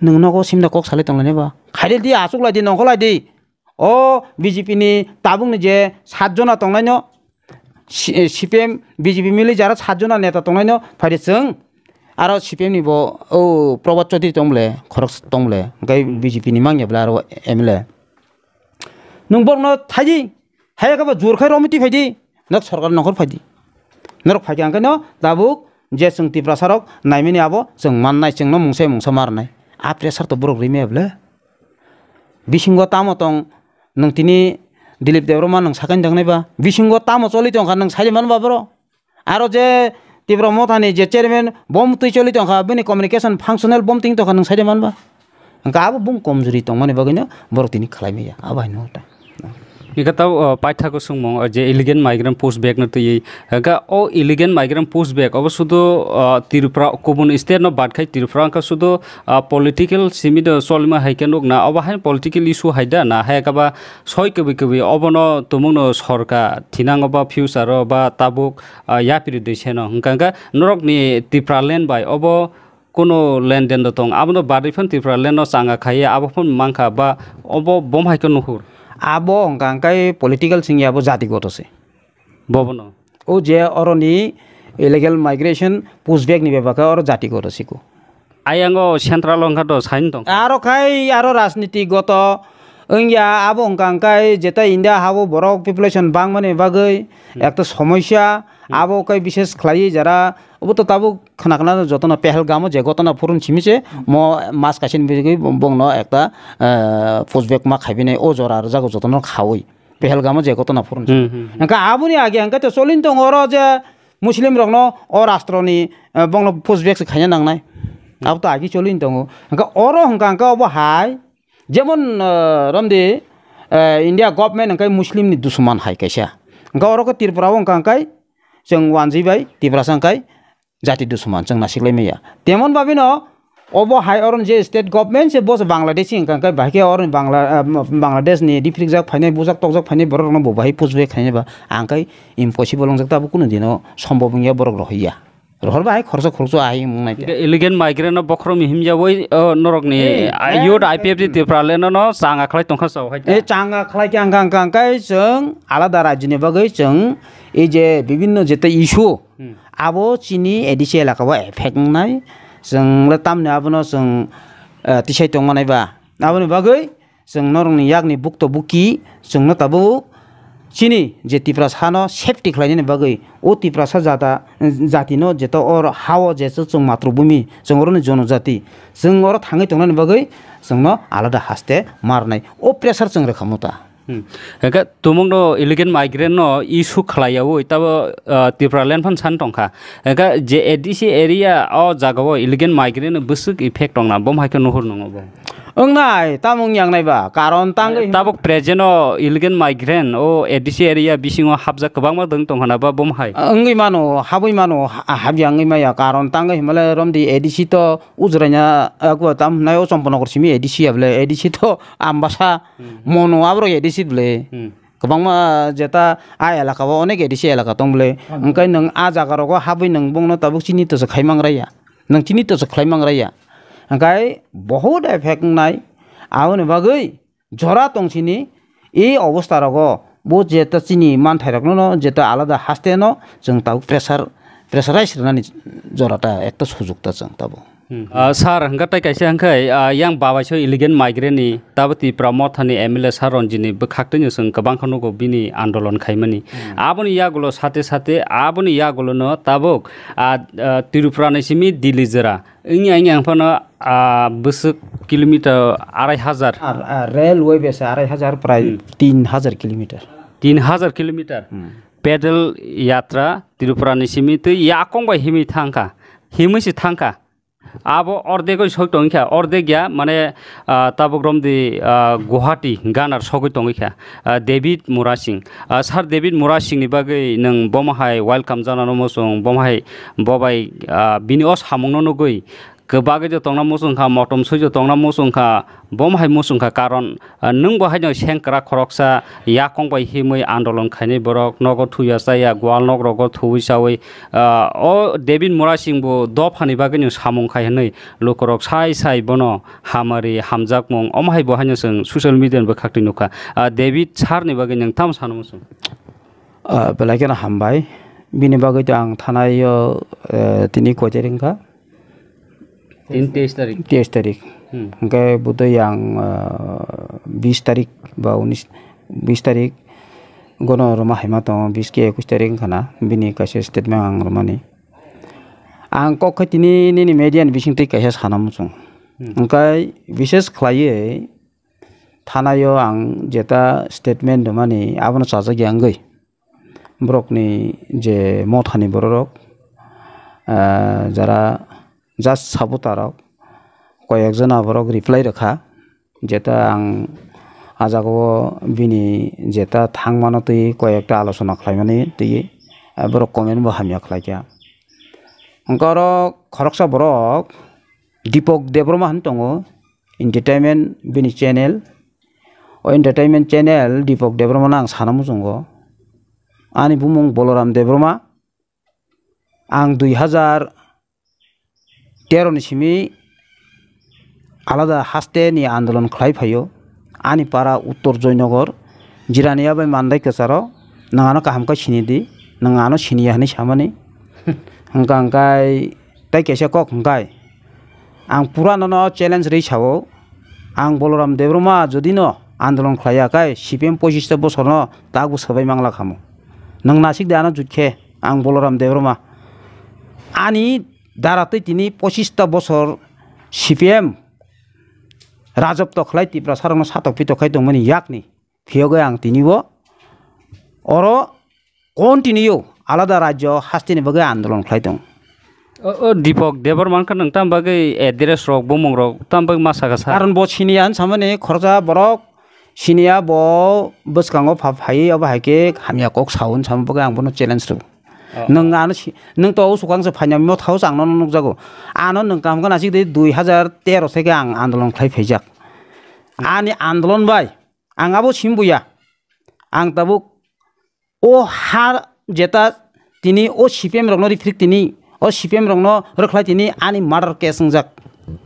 Nwng nogo simda kok salai tonglainai ba. Khairel di, achuk lai di, nongkho lai di. O B J P ni tabuk ni je sat jona tongnai no, C-, C P M, B J P mili jara sat jona neta tongnai no, phaidi chwng Aro C P M ni bo o Prabhat Chaudhary tong bole, khorok tong bole, hwnkhe B J P ni mangya bole aro M L A. Nwng borokno thaidi, haya khe bo jur khai romwi twi phaidi, nok sorkar nongkhor phaidi. Norok phaikha hwnkhe no tabuk je chwng Tiprasa rok naimani abo chwng mannai, chwngno mungsa mungsa ma rwnai. A pressure to borok rimaya bole. Bisingo tamo tong nwng tini Dilip Debbarma nwng sakani tangnai ba? Bisingo tamo choli tongkha nwng saidi manba boro? Aro je Tipra Mothani je chairman bom twi choli tongkha, bini communication functional bom twi tongkha nwng saidi manba? Hwnkhe abo bung komjuri tongmani bagwino borok tini khlai maya, abo hai nukha ta. Hwnkhe tabo, o, paithago swngmung, o, je illegal migrant push back no twiwi, hwnkhe o illegal migrant push back obo sudu, o, Tripura, kubun state no bad khai Tripura wngkha sudu, o, political simi do cholima hai khe nukna, obo hai political issue hai da na, hai khe ba soi kwbwi kwbwi obono tumungno sorkar thinango ba future o ba tabuk, o, yapri dwi seno hwnkha hwnkhe norokni Tipraland bai obo Kuno lenden do tong, abono barwi phano Tipraland no changa khaiya, abo phano mankha ba obo bom hai khe nuhur. Abo hwnkha hwnkhe political singya abo jati goto se. Bobono. O je oroni illegal migration pushback ni bebakhe oro jati goto siko. Ayango central wngkha do sain tong. Aro khai aro rajniti goto wngya abo hwnkha hwnkhe jeta India habo borok population bangmani bagwi ekta somosya abo kai bishes khlaiwi jara obo to tabuk khna khna jotono Pehelgamo je gotona phurun simi se mo mas kaisa ni bigwi bongno ekta, eh, pushback ma khaibinai o jora rwjago jotono khaui Pehelgamo je gotona phurun simi. Hmm, hmm, hmm. Hwnkhe aboni age hwnkhe to cholin tongo oro je Muslim rokno o rastro ni, eh, bongno pushback se khaina nangnai. Abo to agi cholin tongo. Hwnkhe oro hwnkha hwnkhe obo hai jemon, eh, romdi, eh, India government hwnkhe Muslim ni dusuman hai kaisa. Hwnkhe oro khe Tripura o hwnkha hwnkhe chwng wanjwi bai Tiprasa hwnkhe jati dusuman chwng naisiklai maya. Temon babino obo hai oroni je state government se bo se Bangladeshi hwnkha hwnkhe bahai khe oroni Bangla-, ah, Bangladesh ni riphrikjak phainai bujak tokjak phainai borok rokno bo bahai pushback khainai ba ang khe impossible wngjak tabuk kunu dino sombhob wngya borok rohorya. Rohor bahai khoroksa khoroksa ahai wng nai. Hwnkhe illegal migrant no bokhorok ni himya bai, oh, norok ni, eh, ah, youth I P F T Tipraland no changa khlai tongkha sao hai. Eh, changa khlai khe ang khe ang khe ang khe chwng alada rajyo ni bagwi chwng ei je bibinno jeta issue Hmm. Abo chini A D C elaka o effect wngnai. Chwng le tamni abono chwng, eh, tisai tongmanai ba. Aboni bagwi chwng norokni yakni bukto buki chwngno tabuk chini je Tiprasa no safety khlainani bagwi o Tiprasa jata, jatino jeto o ha o je chwng matro bumi chwng oroni jonojati chwng oro thangwi tongnani bagwi chwngno alada haste marnai. O pressure chwng rwkha muta. Hmm. Hwnkhe tumungno illegal migrant no issue khlaiyaui tabo, ah, Tipraland phan san tongkha. Hwnkhe je A D C area o jagao illegal migrant no bwswk effect tongna, bom hai khe nuhur nungo bo. Wngnai, tamo wngya wngnai ba, karon tangwi tabuk present o illegal migrant o A D C area bisingo hapjak kwbangma dwng tongkha na ba bom hai. Wngwi mano, habwi mano, ha-, habya wngwi maya, karon tangwi himale romdi A D C to Ujraina, ah, kuwa tam hwnai o Champanagar simi A D C ya bwle, A D C to Ambasa, hmm, Mono aborok A D C bwle. Hmm. Kwbangma jeta a elaka o onek A D C elaka tong bwle. Hmm. Hwnkhe nwng a jaga rogo habwi nwng bongno tabuk chini tosa khai mangraiya. Nwng chini tosa khlai mangraiya. Hwnkhe bohut effect wngnai. Aboni bagwi jora tong sini, e obostha rogo bo jeta chini manthai rokno no jeta alada haste no chwng tabuk pressure, pressurize rwnani jora ta ekta sujuk ta chwng tabuk. Hmm. Ah, sir, hwnkhe tai kaisa hwnkhe, ah, yang babai so illegal migrant ni tabo Tipra Motha ni M L A sir Ranjit ni bwkhak twi no chwng kwbang khe nugo bini andolon khaimani. Hmm. Aboni yagulo sate sate aboni yagulo no tabuk, ah, ah, Tripura ni simi Delhi jora Wngya, wngya, ang phano, ah, bwswk kilometer arai hajar. Ar, ah, railway bese arai hajar, prai Hmm. tin hajar kilometer. Tin hajar kilometer. Hmm. Pedal yatra Tripura ni simi twi yakong bai himwi thangkha. Himwi se thangkha. Abo ordek oi soi tongkha. Ordek ya, mane, ah, tabuk romdi, ah, Guwahati ganar sogwi tongwi kha. Ah, David Murasing. Ah, Sir David Murasing ni bagwi nwng bomo hai welcome janano muchung, bomo hai bo bai, ah, bini o samung no nugwi Kwbagwi jo tongna muchung kha, motom sui jo tongna muchung kha, bom hai muchung kha, karon, ah, nwng bo haino sengkrak khoroksa yakong bai himwi andolon khainai borok, nogo thuya chaya, gwal nok rogo thuwi chawi, ah, o David Murasing bo dophani bagwino samung khai hwnwi lukurok sai sai bono hamari hamjakmung omo hai bo haino chwng social media ni bwkhak twi nukha. Ah, David sir ni bagwi nwng tamo sana muchung? Ah, belai kheno hambai. Bini bagwi to ang thanai o, eh, tini koitor wngkha. Tin teis tarik. Teis tarik. Hmm. Hwnkhe budui ang, ah, bis tarik ba unis, bis tarik gono rwma haima tongo, bis ke ekush tarik wngkha na, bini kaisa statement ang rwmani. Ang kok khai tini nini media ni bisingtwi kaisa sana muchung. Hmm. Hwnkhe bishes khlaiwi thanao ang jeta statement rwmani abono chajak ya wngwi. Borokni je mothani bororok, ah, jara just supporter rok, koyekjona borok reply rwkha, jeta ang ah jagao bini jeta thangmano twi koyekta alochona khlaimani twi, ah, borok comment bo hamya khlaikha. Hwnkhe oro khoroksa borok Deepak Debbarma hwn tongo, entertainment bini channel. O entertainment channel Deepak Debbarma no ang sana muchungo. Ani bumung Boloram Debbarma. Ang dui hazar tero ni simi alada haste ni andolon khlai phaio. Ani para Uttor Joynagar, Jirania bai Mandai kwcharo, nwng ano kaham khe sini di, nwng ano siniya hinwi samani. Hwnkha hwnkhe tei kaisa kok hwnkhe, ang pura nono challenge rwi sao, ang Boloram Debbarma jodi no andolon khlaiya khe C P M pochista bosorno takbo swbai mangla khamu. Nwng nasik de ano jutkhe, ang Boloram Debbarma. Ani dara twi tini pochista bosor C P M rajotw khlai Tiprasarokno satok pitok khai tongmani yakni phiyogwi ang tinibo oro continue alada rajyo hasteni bagwi andolon khlai tong. O, o Deepak Debbarma khe nwng tam bagwi address rok, bumung rok tam bagwi ma saka sa? Karon bo siniya hinwi samani khoroksa borok siniya bo bwskango pha phaiwi abo hai khe hamya kok sao hinwi sama bagwi ang bono challenge rw. Oh. Nwng ano si-, nwng to usukang se phaina mo thao chang no nukjago. Ano nwng kaham khe nasik de dui hazar tero se khe ang andolon khlai phaijak. Ani andolon bai ang abo simbuya. Ang tabuk o ha jeta tini o C P M rokno rifrik tini, o C P M rokno rwkhlai tini ani murder case wngjak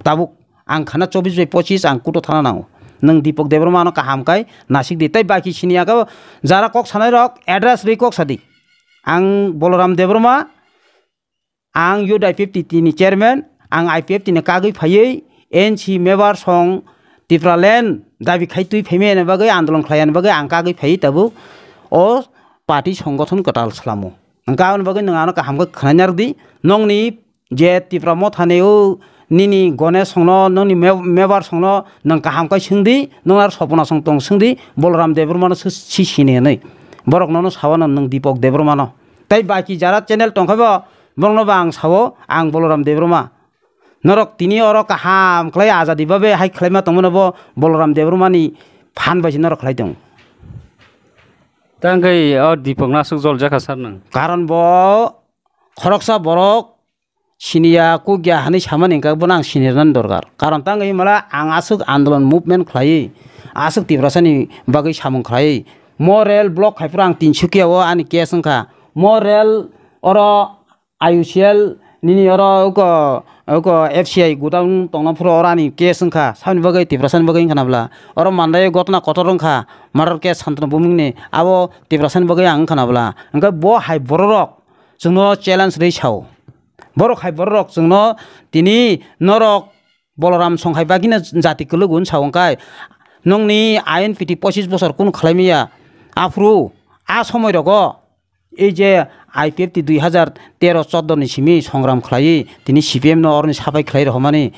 tabuk. Ang khana chobbish bai pochis ang kuto thana nango. Nwng Deepak Debbarma no kaham kai nasik di. Tei baki siniya khe jara kok sanai rok address rwi kok sadi. Ang Boloram Debbarma, ang youth I P F T ni chairman, ang I P F T ni kagwi phaiwi N C member song Tipraland dabi khai twi phaimani bagwi andolon khlaiyani bagwi ang kagwi phaiwi tabuk o party songgothon kwtal slamo. Hwnkhe aboni bagwi nwng ano kaham khe khwnaina rwdi. Nokni je Tipra mothani o nini Ganesh songno, nokni me-, member songno nwng kaham khe swngdi, nwng aro Sopona song tong swngdi, Boloram Debbarmano si, si sini hwnwi. Borok nono sawano nwng Deepak Debbarmano. Tei baki jara channel tongkhaibo, borokno ba ang sao, ang Boloram Debbarma. Norok tini oro kaham khlai ajadi babe hai khlaima tongmano bo Boloram Debbarmani phan bai se norok khlai tong. Tangwi o Deepak no aswk jol jakha sir nwng? Karon bo khoroksa borok siniya kukya hinwi samani hwnkhe bono ang sinirnani dorkar. Karon tangwi himala ang aswk andolon movement khlaiwi aswk Tiprasani bagwi samung khlaiwi mo rel block khai phuru ang Tinsukia o ani case wngkha. Mo rel oro I U C L nini oro uko, uko F C I godown tongna phuru oro ani case wngkha. Saboni bagwi Tiprasani bagwi wngkha nabla. Oro Mandai gotna kotor wngkha. Murder case Santanu Bhumikni abo Tiprasani bagwi ang wngkha nabla. Hwnkhe bo hai bororok chwngno challenge rwi sao. Borok hai bororok chwngno tini norok Boloram song hai bagwino jati kwlwk hwn sao hwnkhe nokni I N P T pochis bosor kunu khlai maya. Aphuru a somoi rogo ei je I P F T dui hazar tero choddo ni simi songram khlaiwi tini C P M no oroni sapai khlai rohormani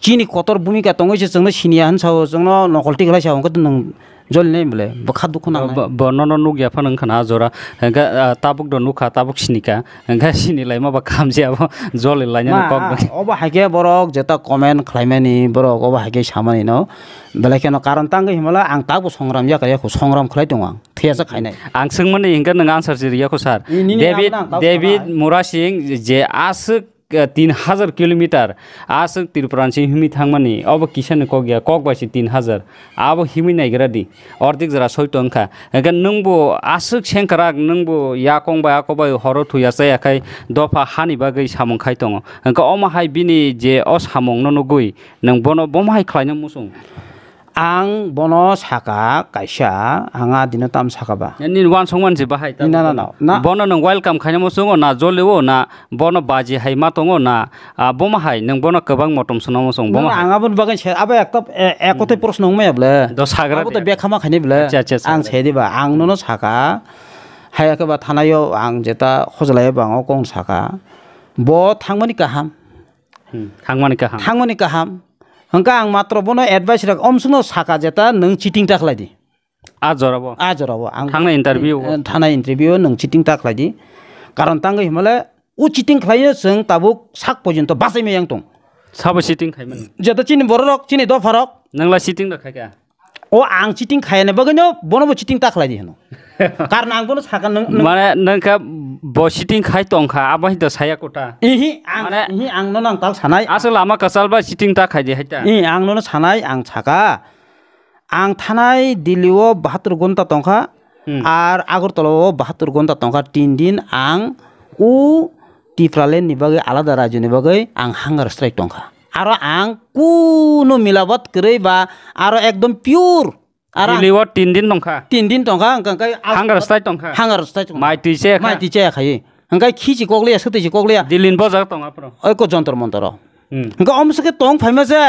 chini kotor bhumika tongwi se chwngno siniya hwn sao, chwngno nokolti khlai sao, hwnkhe nwng joli nai bole bwkha dukhu nangnai. Bo, bo nono nukya phano wngkha na a jora. Hwnkhe, ah, tabuk do nukha, tabuk sinika. Hwnkhe sini laima ba kaham se abo joli lainani kok bai. Obo hai khe borok jeta comment khlaimani, borok obo hai khe samani no. Belai kheno karon tangwi himala ang tabuk songram yakar yakho, songram khlai tongo ang. Thiyasa khainai. Ang swngmani hwnkhe nwng answer si riyakho sir. Nini David, abo nang tabuk David sana. Murasing je aswk eh, tin hazar kilometer, aswk Tripura ni simi himwi thangmani, obo kisa ni kok ya, kok bai se tin hazar, abo himwi naigra di, ordik jora soito wngkha. Hwnkhe nwng bo aswk sengkrak, nwng bo yakong bai akok bai horo thuya chaya khai dopha hani bagwi samung khai tongo. Hwnkhe omo hai bini je o samung no nugwi nwng bono bomo hai khlaina muchung? Ang bono saka kaisa, ang a dino tam saka ba. Nini uansukmani se bahai ta. Na, na, na, na. Bono nwng welcome khainai muchungo na jolio na bono baji hai ma tongo na, ah, bomo hai nwng bono kwbang motom swnamo chwng bomo Nwng hai. Ang aboni bagwi se abo ekta, e-, ek kothai Hmm. Proshno wngmaya bwle. Do sagra Abo to de. Bekhama khainai bwle. Acha, acha, Ang sagra. Se diba, ang nono saka, hai khe ba thanaio ang jeta hojlai ba ang o kong saka. Bo thangmani kaham. Hmm, thangmani kaham. Thangmani kaham. Hwnkhe ang matro bono advice rok omsukno saka jeta nwng cheating ta khlai di. A jorabo. A jorabo. Ang Thangna interview o. Eh, thana interview o nwng cheating ta khlai di. Karon tangwi himale o cheating khlaino chwng tabuk sak porjonto bachai maya wng tong. Sabo cheating khaimani. Jeta chini bororok, chini dopharok. Nwngla cheating da khaikha. O ang cheating khayani bagwino bono bo cheating ta khlai di hino. Karon ang bono saka nwng, nwng Mane nwngkha bo cheating khai tongkha, abo hinto saya kota. Ihi, ang, Mane ihi, ang nono ang tal sanai. Aswk lama kwchal ba cheating ta khai di hai ta. Ihi, ang nono sanai, ang saka. Ang thanai Delhi o bahatur gonta tongkha, Hmm. Ar Agartala o bahatur gonta tongkha, tin din ang o Tipraland ni bagwi, alada rajyo ni bagwi ang hunger strike tongkha. Aro ang kunu milabat kwrwi ba aro ekdom pure. Aro ang Delhi o tin din tongkha. Tin din tongkha, hwnkha khe ang Hunger strike tongkha. Hunger strike tongkha. Mai twi chaya kha. Mai twi chaya khai. Hwnkhe khichi kokliya, swtwi si kokliya. Delhi ni bojak tong aphuru. Oi ko Jantar Mantar o. Hmm. Hwnkhe omo se khe tong phaima se.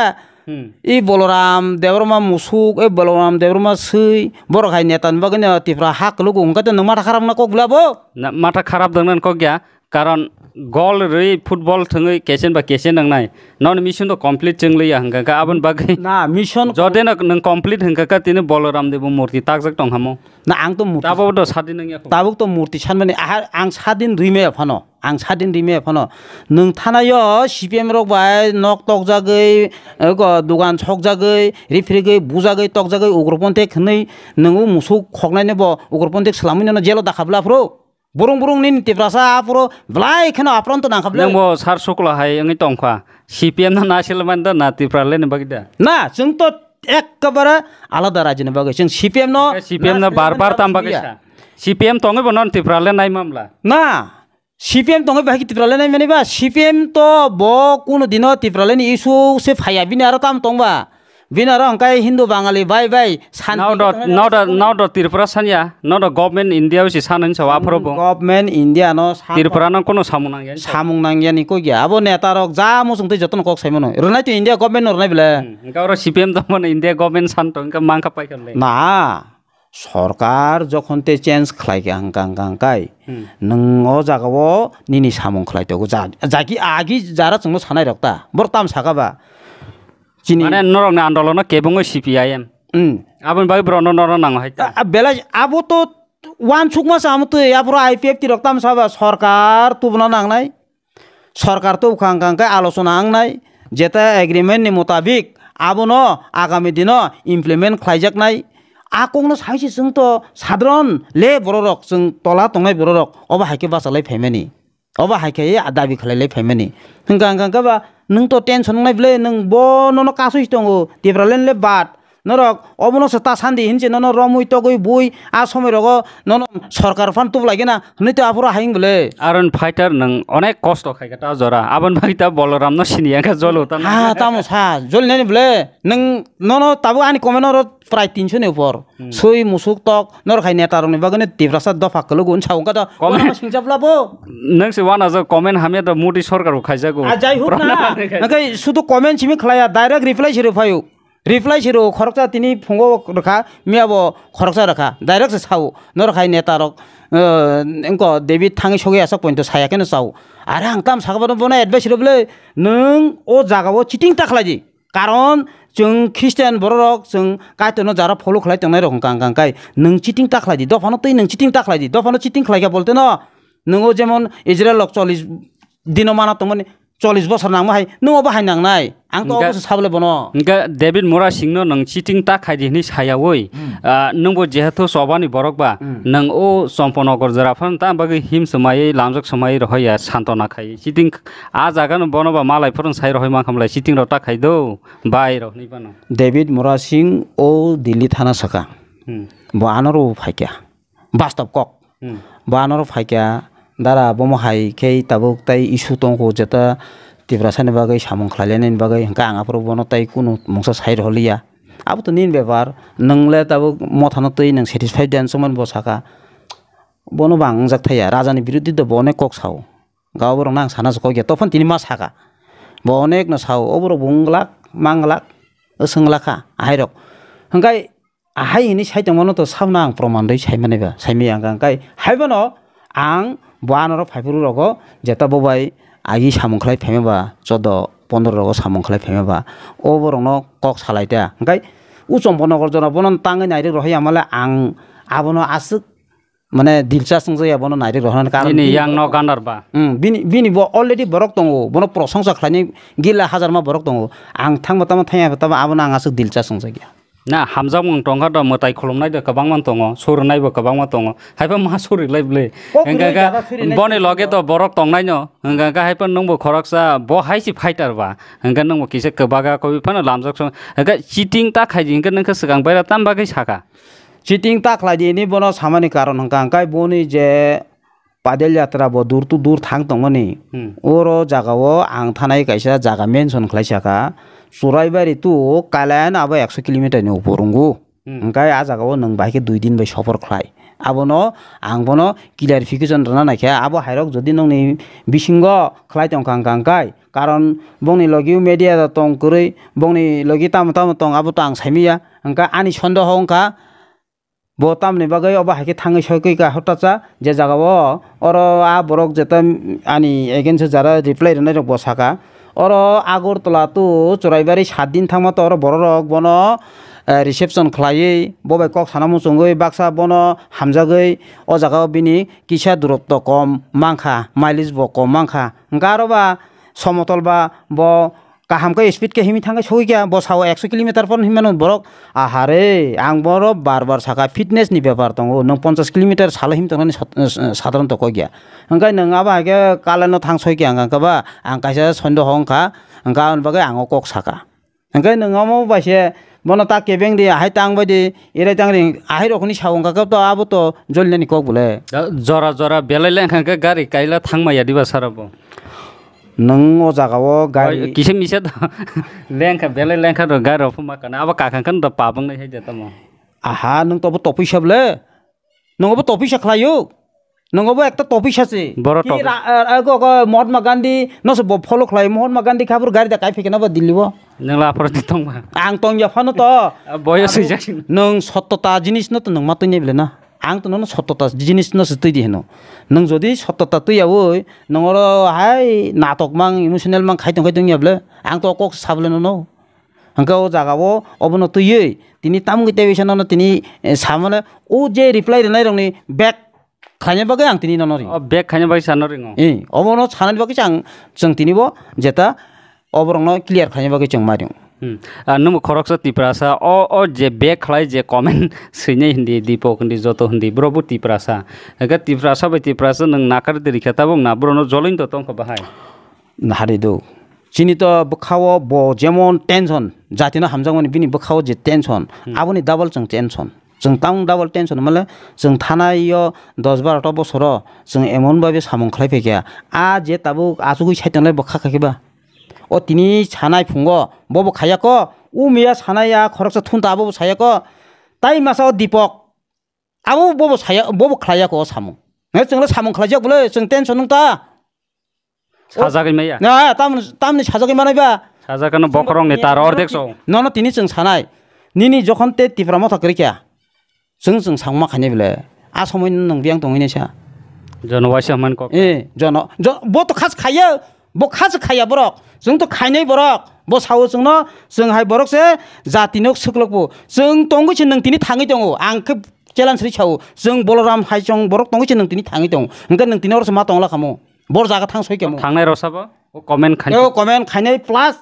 Hmm. I Boloram Debbarma musuk, i Boloram Debbarma swi, borok hai neta ni bagwi no Tripura ha kwlwgo hwnkhe to nwng matha kharap wngna kok bwla bo? Na, matha kharap dwngna kok ya, karon gol rwi football thwngwi kechen ba kechen wngnai. Noni mission to complete chwng liya hwnkha khe aboni bagwi Na, mission jodi no nwng complete hwnkha khe tini Boloram Debo murti takjak tong hamo. Na, ang to murti Tabok to sadi nang ya kho. Tabok to murti sanmani, aha, ang sadin rwi maya phano. Ang sadin rwi maya phano. Nwng thanaio C P M rok bai nok tokjagwi, ego dogan sokjagwi, rifrigwi, bujagwi, tokjagwi, ugroponthek hwnwi nwng o musuk khoknaino bo ugroponthek swlamwi nono jelo dakha bwla phuru. Burung burung nini Tiprasa aphuru belai kheno apronto nangkha bwle. Nwng bo sar sukla hai wngwi tongkha. C P M no nasil man da na Tipraland ni bagwi da. Na, chwng to ekkabare alada rajini bagwi. Chwng C P M no C P M no nasil bar bar mani tam bagwi bagwi ya. Sa. C P M tongwi bo non Tipraland nai mamla. Na, C P M tongwi bahai Tipraland nai mani ba? C P M to bo kuno dino Tipraland ni issue se phaiya, bini aro tam tong ba? Bini aro hwnkhe Hindu Bangali bai bai santi Now the, wngkhe now the, tongo. Now the Tripura sanya, now the government India si sanani sa aphuru bo. Government India no san Tripura no kono samung nangya. Samung nangya ni kok ya. Abo neta rok ja muchung twi jotono kok sai mano. Rwnai to India government no rwnai bele. Hmm, hwnkhe oro C P M tongmani India government san tong, hwnkhe mangkha paikha le. Na, sorkar jokhon te change khlai kha hwnkha hwnkha hwnkhe Hmm. nwng o jaga o nini samung khlai tongo. Ja, jaki agi jara chwngno sanai rok ta. Bor tam saka ba. Chini Mane norokni andolono kebengwi C P I M. Hmm. Aboni bagwi borokno norok nango hai ta. A, a, belai abo to uansukma se amo twi, aphuru I P F T rok tamo saba sorkar tubuna nangnai. Sorkar tubukha hwnkha hwnkhe alochona wngnai, jeta agreement ni mutabik abono agami dino implement khlaijaknai. A kokno sai se chwng to sadharon le bororok chwng tola tongnai bororok obo hai khe bachalai phaimani. Obo hai khe a dabi khlai lai phaimani. Hwnkha hwnkha khe ba nwng to tension wngnai bwle, nwng bo nono kasui tongo, Tipraland le bad. Norok obono se ta sandi hinse nono romwi togwi bui a somoi rogo nono sorkar phan tubu lai gana hwnwi to aphuru hayung bwle. Aron fighter nwng onek kosto khai kha ta jora. Aboni bagwi ta Boloram no sini ya kha jolo ta. Ha, tamo sa, joli nani bwle. Nwng nono tabuk ani comment oro prai tinso ni upor. Hmm. Sui musuk tok, norok hai neta rokni bagwi no Tiprasa dopha kwlwgo wngsa wngkha to. Comment. Uanama singcha bwla bo. Nwng se uanajak comment hamya to Modi sorkar bo khaijago. A, jai hok na. Pranab khai. Hwnkhe sudu comment simi khlaiya, direct reply se rw phaio. Reply se rw khoroksa tini phungo rwkha, miya bo khoroksa rwkha. Direct se sao. Norok hai neta rok, eh, wngko David thangwi sogwi aswk pointo saya kheno sao. Are ang tam saka bono, bono advice rw bwle, nwng o jaga o cheating ta khlai di. Karon chwng Christian bororok chwng Kaitorno jara follow khlai tongnai rok hwnkha hwnkha hwnkhe nwng cheating ta khlai di, dophano twi nwng cheating ta khlai di, dophano cheating khlai kha bolte no nwng o jemon Israel rok chollish dino mana tongmani chollish bosor nangma hai nwng obo hai nangnai, ang to Hwnkhe, obo se sabole bono. Hwnkhe David Murasing no nwng cheating ta khlai di hwnwi sayawi, Hmm. ah, nwngbo jehetu chobani borok ba, Hmm. nwng o Chomponogor jora phano ta bagwi him swmaiwi lamjak swmaiwi rohorya santona khai cheating. A jaga no bono ba malai phuru sai rohoi mankha mlai, cheating rok ta khai do, bai rok hinwi phano. David Murasing o Delhi thana saka. Hmm. Bo ano rw phaikha. Bastob kok. Hmm. Bo ano rw phaikha. Dara bomo hai khe tabuk tai issue tongkho jeta Tiprasa ni bagwi samung khlai lainani bagwi hwnkhe ang aphuru bono tai kunu mungsa sai rohorliya. Abo to nini bepar, nwng le tabuk mothano twi nwng satisfied de hinwi bo saka. Bono bo ang wngjak thaya, raja ni biruddhi do bo onek kok sao. Ga borok no ang sana se kok ya, tophon tini ma saka. Bo onek no sao, o borok bo wng glak, mang glak, swng glak kha, ahai rok. Hwnkhe ahai hinwi sai tongmano to sabno ang proman rwi sai mani ba, sai maya hwnkha hwnkhe hai bono ang bo ano rok phai phuru rogo jeta bo bai agi samung khlai phaima ba, chodo pondro rogo samung khlai phaima ba, o borok no kok salai ta. Hwnkhe o Chompo Nogor jora bono tangwi nai rwk rohoi ya male ang abono aswk mane dilcha swngjak ya bono nairik rohornani karon Nini bini yang no borok ganar ba. Hmm, bini, bini bo already borok tongo, bono prosongsa khlaini gila hajarma borok tongo. Ang thangma tamo thangya tamo abono ang aswk dilcha swngjak ya. Na, hamjakmung tongkha do, mwtai khulumnai do kwbangma tongo, surunai bo kwbangma tongo. Haiba ma suriklai bwle. Kok Hwnkha hwnwi kha jaga suri nai boni suri loge do. Do borok tongnaino, hwnkha kha haiba nwngbo khoroksa bo hai si fighter ba. Hwnkha nwngbo kisa kwbaga kobwi phano lamjak song. Hwnkha cheating ta khaidi hwnkha nwngkha swkang baira tam bagwi saka. Cheating ta khlai di, ini bono samani karon hwnkha hwnkhe boni je padel yatra bo dur to dur thang tongmani. Hmm. Oro jagao ang thanai kaisa jaga mention khlai saka, Churaibari to Kailayan abo ekso kilometer ni upor wngo. Hmm. Hwnkhe a jagao nwng bai khe dui din bai sophor khlai. Abono ang bono clarification rwna naikha, abo hairok jodi nongni bisingo khlai tongkha hwnkha hwnkhe, karon bongni logi media da tong kwrwi, bongni logi tamo tamo tong abo to ang saimanya. Hwnkhe ani sondeho wngkha, bo tamni bagwi obo hai khe thangwi sogwi ka hota cha, je jaga o oro a borok jeta ani against o jara reply rwnai rok bo saka. Oro Agartala to Churaibari saat din thangma to oro borok rok bono, eh, reception khlaiwi bo bai kok sana muchungwi baksa bono hamjagwi o jaga o bini kisa durotto kom mankha, mileage bo kom mankha. Hwnkhe aro ba somotol ba bo kaham khe speed khe himwi thangkhe sogwi kha, bo sao ekso kilometer por himwi mano borok. Aha re, ang boro bar bar saka, fitness ni bepar tongo, nwng ponchash kilometer salo himwi tongnani sat-, eh, sadharon to kok ya. Hwnkhe nwng abo hai khe Kailayan no thang soi khe ang kha ba, ang kaisa sondeho wngkha, hwnkhe aboni bagwi ang o kok saka. Hwnkhe nwng omo bai se bono ta kebeng di, ahai tang bai di, erai tang di, ahai rok hwnwi sao wngkha khe to abo to jolinani kok bole. Da-, jora jora belai lengkha khe gari kaila thangma ya diba sara bo. Nwng o jaga o gari Oi, kisa misa to lengkha, belai lengkha rw gari rok phuma kana. Abo kakha khan da pabang nai hai de tamo. Aha, nwng to bo topui sa bole? Nwng bo topui sa khlai o? Nwng bo ekta topui sa se. Boro Ki topui. ra-, eh, eh, go, go, Mahatma Gandhi no se bo follow khlai. Mahatma Gandhi khabur gari da kai phikena ba Delhi o. Nwng la aphor di tongma. Ang tong ya phano to. Ah, boyo Abo swijak. Nwng sottota jinis no to nwng ma twi nai bole na. Ang to nono sottota jinis no se twi di hino. Nwng jodi sottota twi yawi, nwng oro hai natok mang, emotional mang khai tong khai tong ya bole. Ang to kok sa bole nono. Hwnkhe o jaga o obono twiwi tini tamungwi tei bisa nono tini, eh, samano o je reply rwnai rokni back khlaina bagwi ang tini nono ringo. O back khaina bagwi sano ringo. Eh, obono sanani bagwi ang chwng tini bo jeta oborokno clear khlaina bagwi chwng ma ringo. Hmm. Ah, nwngbo khoroksa Tiprasa, o, o je back khlai je comment swinai hindi, Dipok hindi, joto hindi, bro bo Tiprasa. Hwnkhe Tiprasa bai Tiprasa nwng nakar de rikha tabuk na, bro no joloi to tongkha bahai. Nahari do. Chini to bwkhao bo jemon tension, jatino hamjakmani bini bwkhao je tension, Hmm. aboni double chwng tension. Chwng tang double tension male, chwng thanai o dos baro ta bosoro chwng emon babe samung khlai phaikha. A je tabuk achugwi saitonglai bwkha kha khe ba. O tini sanai phungo, bobo khaya ko, u miya sanai ya khoroksa thun ta bobo saya ko. Tai masa o Dipok. Abo bobo saya, bobo khlaiya ko samung. He, chwngno samung khlaijak bole, chwng tension nung ta. Sajagwi maya. Na, tam, tamni sajagwi manai ba. Sajagano bokhorokni tar ordek so. Nono tini chwng sanai. Nini jokhon te Tipra motha kwrwi kha. Chwng chwng sangma khainai bole. A somoi nwng biyang tongwi nai sa. Jono waisa man kok. Eh, jono, jo-, bo to khas khaiya. Bo kha se khaiya borok, chwng to khainai borok. Bo sao chwngno, chwng hai borok se jati nok swklok bo. Chwng tongwi se nwng tini thangwi tongo. Ang khe challenge ri sao. Chwng Boloram hai chwng borok tongwi se nwng tini thangwi tongo. Hwnkhe nwng tini oro se ma tongla khamu. Bor jaga thang soi khamu. Thangnai rok sabo, o comment khainai. O comment khainai plus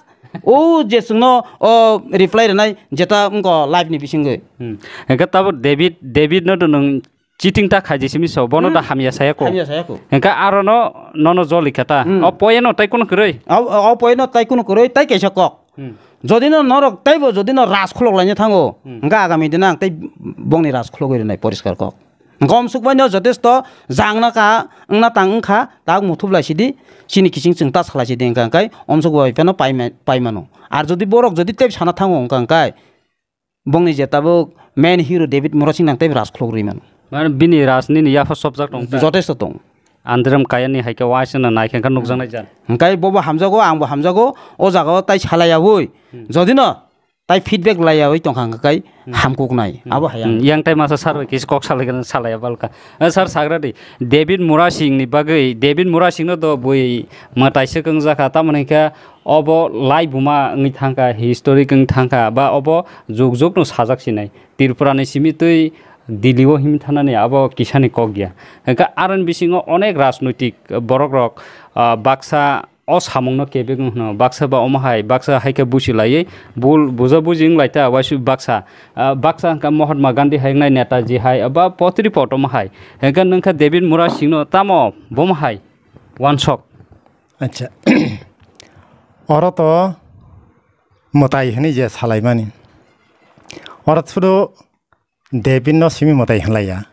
o je chwngno o reply rwnai jeta wngko live ni bisingwi. Hmm. Hwnkhe tabuk David, David no to nwng Cheating ta khaidi simi so, bono da Hmm. hamya saya ko. Hamya saya ko. Hingka aro no, nono joli kha ta. Hmm. O poyeno tai kuno kwrwi. O, o, o poyeno tai kuno kwrwi, tai kaisa kok. Hmm. Jodi no norok taibo jodi no ras khulok laina thango, Hmm. hingka agami dina ang tai bongni ras khulogwi rwnai poriskar kok. Hingka omsuk bai no jotesto jangna ka, wngna tang wngkha, tak muthup lai sidi, chini kiching chwng ta salai sidi hingka hingkai omsuk bai phano paima-, paimano. Ar jodi borok jodi tei sana thango hingka hingkai, Bongni je tabuk main hero David Murasing nang tei raj khulok rwi mano. Mane bini raj nini yapha sobjak tong ta? Jotesto tong. Andrem Kayani hai khe waisa no nai khe nukjaknai jan. Hwnkhe bobo hamjago, angbo hamjago, o jagao tai salaiyaui. Hmm. Jodi no tai feedback laiyaui tongkha hwnkhe kai Hmm. hamkuknai. Hmm. Abo hai ang. Hmm. Yang tai masa sar bai kis kok salai gana salaiya balka. Eh, sir sagradi, David Murasing ni bagwi, David Murasing no do bui mwtai swkang jakha, tamoni khe obo lai buma wngwi thangkha, historic wngwi thangkha, ba obo juk juk no sajak sinai. Tripura ni simi twi Delhi o himwi thanani abo kisani kok ya. Hwnkhe aroni bisingo onek rajnoitik borok rok, ah, baksa o samung no kebeng hwno, baksa ba omo hai, baksa hai khe busi laiwi bul buja buji wng lai ta, waisi baksa, ah, baksa hwnkha Mahatma Gandhi hai wngnai, Netaji hai, ba potri pot omo hai. Hwnkhe nwngkha David Murasing no tamo bomo hai wansok. Acha. Oro to mwtai hwnwi je salaimani. Oro sudu David no simi mwtai hwnlaiya.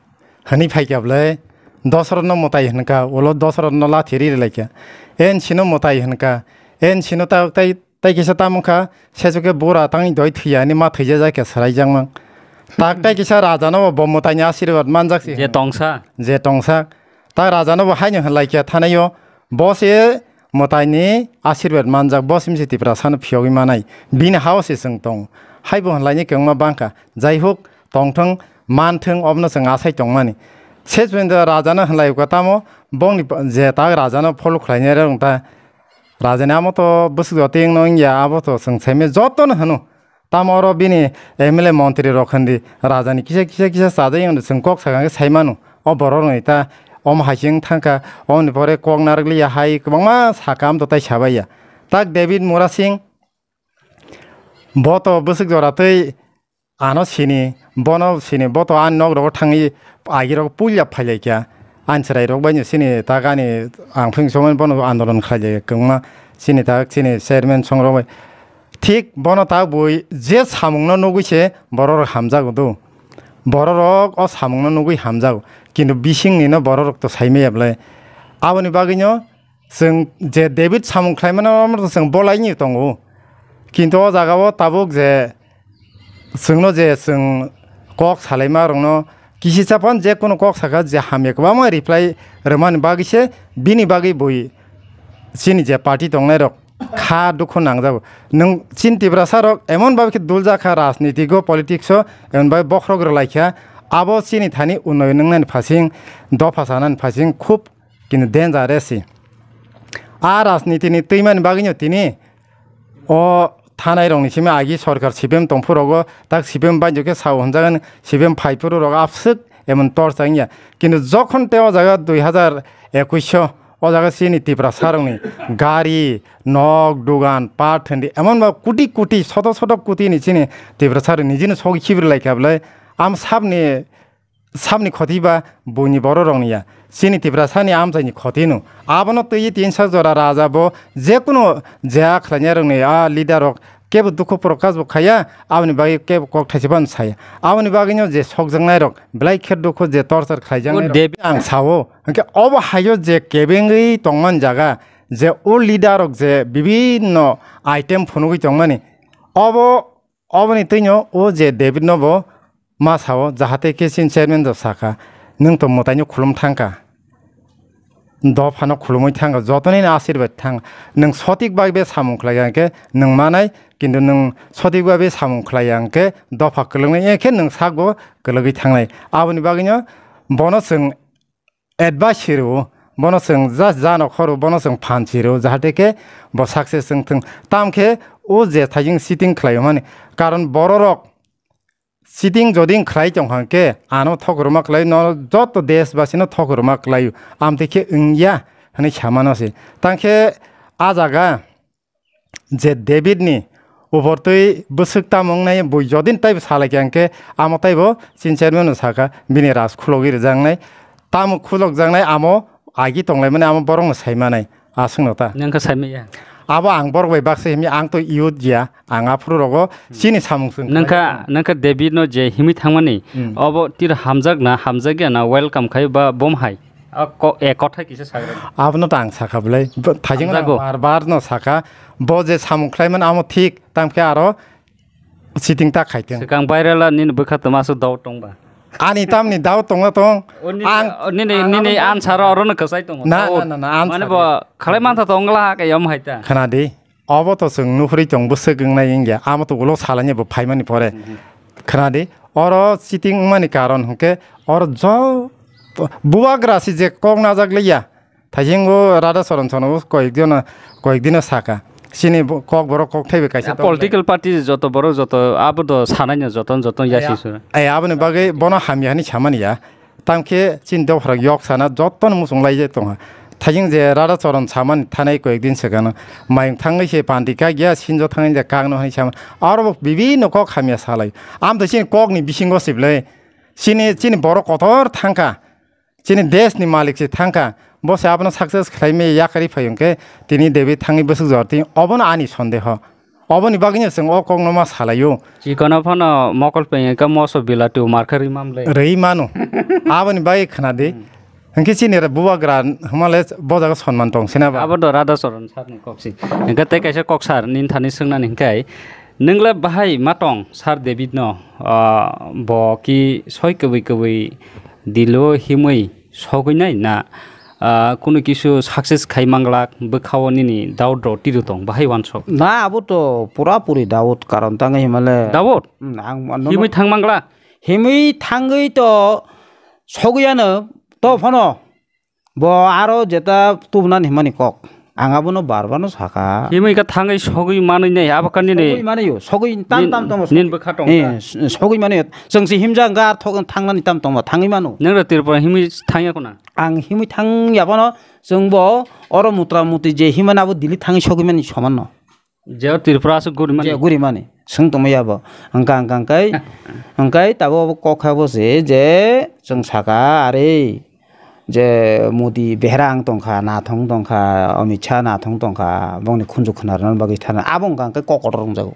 Hwnwi phaikha bwlai Dosrot no mwtai hwnkha, ulo Dosrot no lathi ri laikha. En sino mwtai hwnkha, en sino ta-, tai, tai kisa tamo wngkha, sesuke bura tangni doi thwiya hwnwi ma thwija jakhe swraijakmang. Tak tai kisa raja no bo mwtai ni asirwad manjak si Je hwnwi. tongsa. Je tongsa. Ta raja no bo haino hwnlaikha thanaio, bo se mwtai ni asirwad manjak, bo simse Tiprasa no phiyogwi manai. Bini hao se chwng tong. Haibo hwnlaini kwbangma bangkha. Jaihok, tongthwng, manthwng, obono chwng asai tongmani. Sesbendo rajano hwnlai kha tamo, bongni pa-, je tak rajano follow khlainai rok ta, rajani amo to bwswk jotwng no wngya, abo to chwng saimai jotono hwno. Tamo oro bini M L A montri rok hwndi rajani kisa, kisa, kisa chajak wngdi chwng kok sakha khe saimano. O borok rokni ta omo hai se wng thangkha, omoni pore kok narwkliya hai kwbangma sakha, amo to tai sabaiya. Tak David Murasing, bo to bwswk jora twi ano sini, bono sini, bo to ani nok rogo thangwi agi rogo puila phailaikha. Ani chwrai rok bai no sini tak ani ang phwing somoi bono andolon khlaijak kwbangma sini tak sini chairman song rok bai. Thik bono tak bui je samung no nugwi se borok rok hamjago do. Borok rok o samung no nugwi hamjago. Kintu bising ni no borok rok to saimaya bwlai. Aboni bagwi no chwng je David samung khlaimano, omo to chwng bolaini tongo. Kintu o jaga o tabuk je chwngno je chwng kok salaima rokno kisi chapan je kunu kok saka je hamya kwbangma reply rwmani bagwi se bini bagwi bui chini je party tongnai rok kha dukhu nangjago. Nwng chini Tiprasa rok emon babi khe duljak kha rajniti go politics o emon babi bokhorok rwlai kha abo chini thani unnoyon wngnani phasing dopha sanani phasing khub Kintu dangerous se. A rajniti ni twimani bagwi no tini o thanai rok ni simi agi sorkar C P M tongphuru rogo tak C P M bai khe sao hwnjagan C P M phaiphuru rok abswk emon torsa wngya. Kintu jokhon tei o jaga dui hazar ekwis o o jaga chini Tiprasa rok ni gari, nok, dugan, part hwndi emon ba kuti kuti, soto soto kuti ni chini Tiprasa rok nijini sogwi khibrwi lai kha bwlai. Am sabni Sabni khoti ba buini borok rokni ya. Chini Tiprasani amchaini khoti no. Abono twiwi tinsa jora raja bo jekunu jeha khlainai rokni a leader rok kebo dukhu prokash bo khaiya, aboni bagwi kebo kok thaisa phano saya. Aboni bagwino je sokjaknai rok belai khe dukhu je torture khlaijaknai O rok Devi ang sao. Hwnkhe obo haio je kebengwi tongmani jaga je o leader rok je bibinno item phunugwi tongmani obo Oboni twino o je David no bo ma sao, jahate khe chini chairman rok sakha, "Nwng to mwtaino khulum thangkha, dophano khulumwi thangkha, jotono asirbad thang, nwng sotik bai be samung khlai ya hwnkhe nwng manai, kintu nwng sotik bai be samung khlai ya hwnkhe dopha kwlwngwi ya khe nwng sakbo kwlwgwi thangnai." Aboni bagwino bono chwng advice rw, bono chwng just jano khoro, bono chwng phan si rw, jahate khe bo success wng thung. Tam khe o je thaijing cheating khlai mani, karon bororok cheating jodi wng khlai tong kha khe ano thok rwma khlai, no joto desh basi no thok rwma khlai, amtwi khe wng ya hwnwi sa mano se. Tang khe a jaga je David ni upor twi bwswk tamo wngnai, bui jodin taibo salai kha hwnkhe, amo taibo chini chairman no sakha, bini raj khulogwi rwjaknai, tamo khulokjaknai, amo agi tonglaimani, amo borok no sai manai, aswk no ta. Nang khe sai manya? Abo ang borok bai baksa himya, ang to youth ya, ang aphuru rogo chini samung swng Nang kha, nang kha David no je himwi thangmani, Hmm. obo tiro hamjak na, hamjak ya na, welcome khai ba bom hai? A ko-, e, kothai kisa sagra. Abono ta ang sakha bwlai. Bo-, thaijingno Hamjago. Bar bar no sakha. Bo je samung khlaimani amo thik, tang khe aro Sitting ta khaiteng. Swkang viral a nini bwkha tongma aswk doubt tongba? Ani tamni doubt tongna tong. O nini, Ang, o nini, ang nini abo answer oro no kwchai tongo. Na, Doubt. na, na, na, answer Mane bo ya. khalai mantha tong la ha khe yom hai ta. Khna di. Obo to chwng nuhuri tong bwswk wngnai wngya. Amo to ulo salani bo phaimani pore. Mhm. Khna di. Oro sitting wngmani karon hwnkhe oro jo bubagra si je kok najak liya. Thaisingo Radha Charan Sano koyek dino, koyek dino saka. Chini bo-, kok borok kok thaibai kaisa Ya, dol political party joto borok joto abo do sanai no joto joto ya Ya. si su. Ai aboni bagwi bono hamya hani samani ya. Tamkhe chini dopharak yok sana joto no muchung lai je tonga. Thaijing je Radha Charan samani thanai koyek din swkang no mayung thangwi se panti kak ya sinjo thangwi je kak no hani sama. Aro bo bibinno kok hamya salai. Am to chini kok ni bisingo siblai. Chini, chini borok kotor thangkha. Chini desh ni malik se thangkha, bo se abono success khlai maya yakarwi phai hwnkhe tini David thangwi bwswk jor twi, obono ani sondeho. Oboni bagwino chwng o kokno ma salaio. Chikono phano mokol pengya khe moso bila tu mar khe rwi mam le. Rwi mano. Aboni bagwi khna di. Hmm. Hwnkhe chini re bubagra hwnmale bo jaga sonman tong sina ba. Abo do Radha Charan sir ni kok si. Hwnkhe tei kaisa kok sir nini thani swngnani hwnkhe, nwng le bahai ma tong sir David no, ah, bo ki soi kwbwi kwbwi Dilo himwi sogwinai na, ah, kunu kisu success khai manglak bwkhao nini doubt rok tiro tong bahai wansok. Na, abo to pura puri doubt, karon tangwi himale. Doubt? Hmm, ang mano Himwi thang mangla? Himwi thangwi to sogwiyano to phano. Bo aro jeta tubunani himani kok. Ang abono bar bar no saka. Himwi ka thangwi sogwi manwi nai abo kani ni. Sogwi mani yo, sogwi tam Nin- tam tongma. nin bwkha tong Eh, ta. s- sogwi mani yo. Chwng si himjak gar thok thangnani tam tongma thangwi mano. Nang ra Tripura himwi thangya kuna. Ang himwi thangya bono chwng bo oro mutra muti je himani abo Delhi thangwi sogwi mani soman no. Je Tripura aswk guri mani. Je guri mani. Swng tongmani abo. Hwnkha, hwnkha, hwnkhe, hwnkhe tabuk abo kok kha bo se je chwng saka, "Are, je Modi behera ang tongkha, nathong tongkha, Amit Shah nathong tongkha, bongni khunju khwnarwna bagwi thana." Abo hwnkha hwnkhe kok kotor wngjago.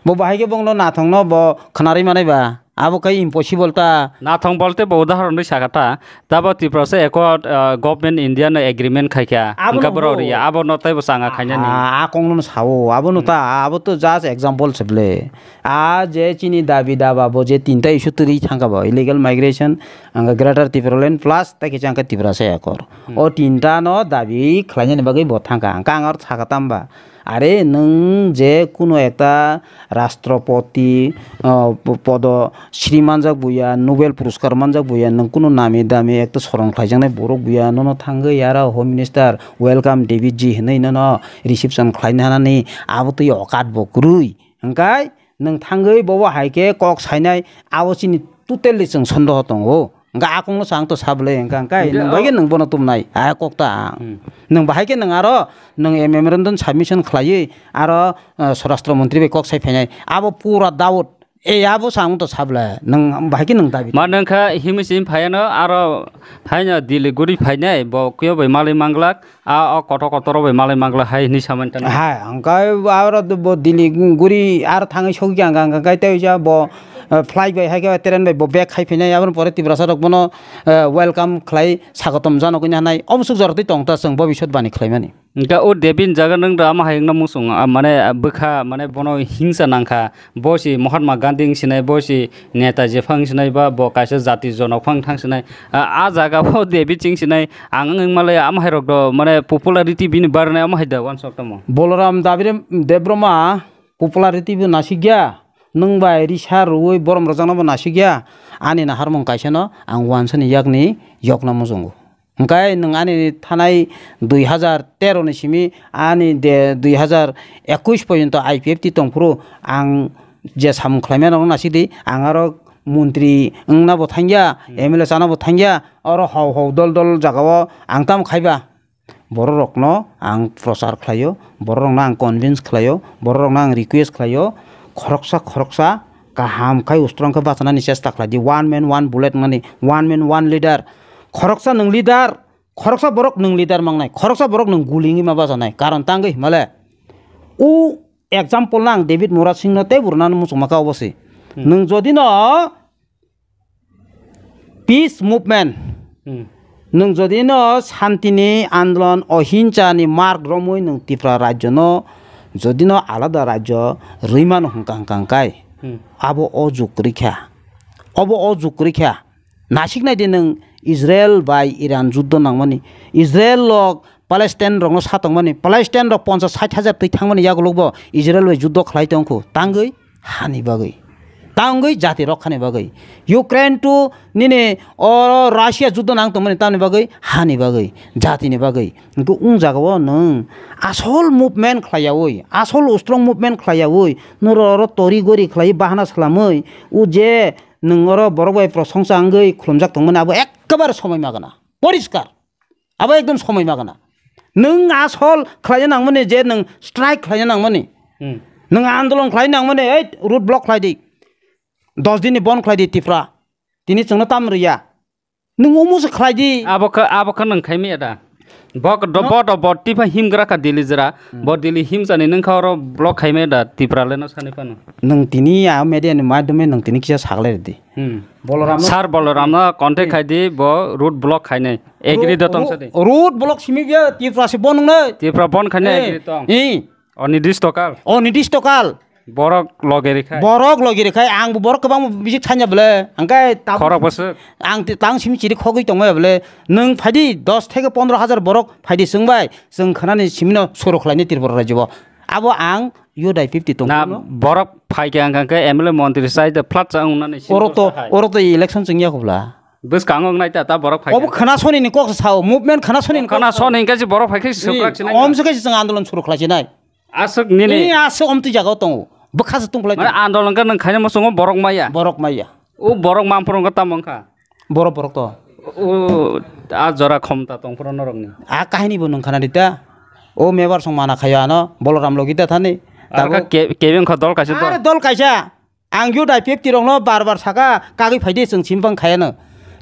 Bo bahai khe bongno nathongno bo khwnarwi manai ba? Abo khe impossible ta. Nathong bolte bo udahoron rwi saka ta. Tabo Tiprasa Accord, ah, government India no agreement khaikha. Abo Hwnkhe no borok bo. riya. Abo no taibo changa khainani. Ah, a kongno no sao. Abo no ta, abo to just example se ble. A je chini dabi daba bo je tinta issue twi thangkha bo. Illegal migration, ang Greater Tipraland plus tai kisa ang Tiprasa Accord. Hmm. O tinta no dabi khlainani bagwi bo thangkha. Ang kang aro saka tamba. Are nwng je kuno ekta Rashtrapati, ah, p-, podo Shri manjak buya, Nobel puruskar manjak buya, nwng kunu nami dami ekta sorong khlaijaknai borok buya, nono thangwi aro Home Minister, "Welcome David ji," hinwi nono reception khlaina hanani abo twi okat bo kwrwi. Hwnkhe nwng thangwi bobo hai khe kok sainai, abo chini totally chwng sondoho tongo. Hwnkhe a kokno chwng to sa bwle, hwnkhe, hwnkhe Hwnkhe nwng bai khe o nwng bono tumnai, a kok ta ang. Hmm. Nwng bahai khe nwng aro, nwng memorandum submission khlaiwi aro, ah, Swarashtra Montri bai kok sai phainai. Abo pura doubt. E abo chwng to sa bwle, nwng bahai khe nwng dabi. Ma nang kha himwi chini phaiano aro haino Delhi guri phainai, bo kuyo bai malwi manglak. A, o kotor kotor bai malai mangla hai hinwi samani tani. Hai, hwnkhe aro bo Delhi guri ar thangwi sogwi kha, hwnkhe tei bo, eh, flight bai hai khe train bai bo back khai phinai, aboni pore Tiprasa rok bono, eh, welcome khlai sagotom jano kini hanai. Omo suk jora twi tong ta chwng bobisot bani khlaimani. Hwnkhe o David jaga nwng da ama hai wngna muchung, ah, mane, ah, bwkha, mane bono hingsa nangkha. Bo si Mahatma Gandhi wng sinai, bo si Netaji phang sinai ba bo kaisa jati jonok phang thang sinai. A, a jaga bo David ching sinai, ang wng malai ama hai rok do mane popularity bini barnai ama hai da wansok tamo. Boloram Dabire-, Debbarma popularity bo nasikya, nwng bai risa rwui borom rwjakno bo nasikya, ani naharmung kaisa no ang wansani yakni yokna muchungo. Hwnkhe nwng ani thanai dui hazar tero ni simi ani de dui hazar ekwis porjonto I P F T tongphuru ang je samung khlaimano nasidi, ang aro montri wngna bo thangya, Hmm. M L A chana bo thangya, oro hau hau dol dol jagao ang tamo khaiba. Borok rokno ang prochar khlaio, borok rokno ang convince khlaio, borok rokno ang request khlaio, khoroksa khoroksa kaham khai ustrong khe bachanani chesta khlai di, one man one bullet mani, one man one leader, khoroksa nwng leader, khoroksa borok nwng leader mangnai, khoroksa borok nwng guli wngwi ma bachanai. Karon tangwi himale, o example no ang David Murad Singh no tei bo rwnani muchungma kha obo se. Hmm. Nwng jodi no peace movement, Hmm. nwng jodi no shanti ni andolon, ohinsa ni mark romwi nwng Tripura rajyo no jodi no alada rajyo rwi mano hwnkha hwnkha hwnkhe, Hmm. Abo o jug kwrwi kha. Obo o jug kwrwi kha. Nasik nai di nwng Israel bai Iran juddo nangmani. Israel rok Palestine rokno sa tongmani. Palestine rok ponchas sait hajar twi thangmani yagulo bo Israel bai juddo khlai tongkhu. Tangwi hani bagwi. Tangwi jati rok khani bagwi. Ukraine to nini o Russia juddo nang tongmani tamni bagwi hani bagwi. Jatini bagwi. Hwnkhe wng jagao nwng asol movement khlaiyaui, asol strong movement khlaiyaui, norok oro tori gori khlai bahana salamui, o je nwng oro borok bai prosongsa wngwi khulumjak tongmani abo ekkebare somoi magana. Poriskar. Abo ekdom somoi magana. Nwng asol khlaina nangmani je nwng strike khlaina nangmani. Hmm. Nwng andolon khlai nangmani, ei road block khlai di. Dos din ni bon khlai di Tipra. Tini chwngno tam rwya. Nwng omo se khlai di. Abo khe, abo khe nwng khai maya da. Bo do, no. Bo do, bo tipa himgra kha Delhi jora. Hmm. Bo Delhi himjani nwng kha oro block khai maya da Tipra le no sani phano. Nwng tini a media ni madhyome nwng tini kisa saglai di. Hmm. Boloram no. Sir Boloram no contact khai di, bo road block khai nai. Agree do tong sa di. Road block simi ya Tipra se bon nai. Tipra bon khai nai, eh, agree tong. Eh. O Nitish Tokal. O Nitish Tokal. Borok loge rikhai. Borok loge rikhai, ang bo borok kwbang bisik thanya bole. Angkai tabuk khorok bwswk. Ang ti-, tang simi chiri khogwi tongmaya bole. Nwng phaidi dos theke pondro hajar borok phaidi chwngbai. Chwng khwnani simino suru khlaini Tripura rajyo bo. Abo ang U D I P F T tong na, borok phaikhe ang khe M L A montri sai de flat cha wngnani sini oro to, borok hai. Oro to election chwngya khobla. Bwskango wngnai ta, ta borok phaikhe. Obo khwna soni ni kok sa sao, movement khwna soni ni kok khwna sa sao. Soni hingkhe si borok phaikhe si swprak sinai. Om se khe si chwng andolon suru khlai sinai. Aswk nini. Ni aswk omtwi jagao tongo. Bwkha se tongkhlai mane tongo. Andolon khe nwng khaina muchungo borok maya. Borok maya. O borok mamphoro wngkha tamo wngkha. Borok, borok to. O a jora khomta tongphuru norokni. A kahini bo nwng khana di ta. O mebar song mana khayo ano, Boloram logi ta thani. Aro tabuk khe ke-, kebe wngkha dol kaisa to. Are dol kaisa. Ang U D I P F T rokno bar bar saka, kagwi phaidi chwng simpang khayano.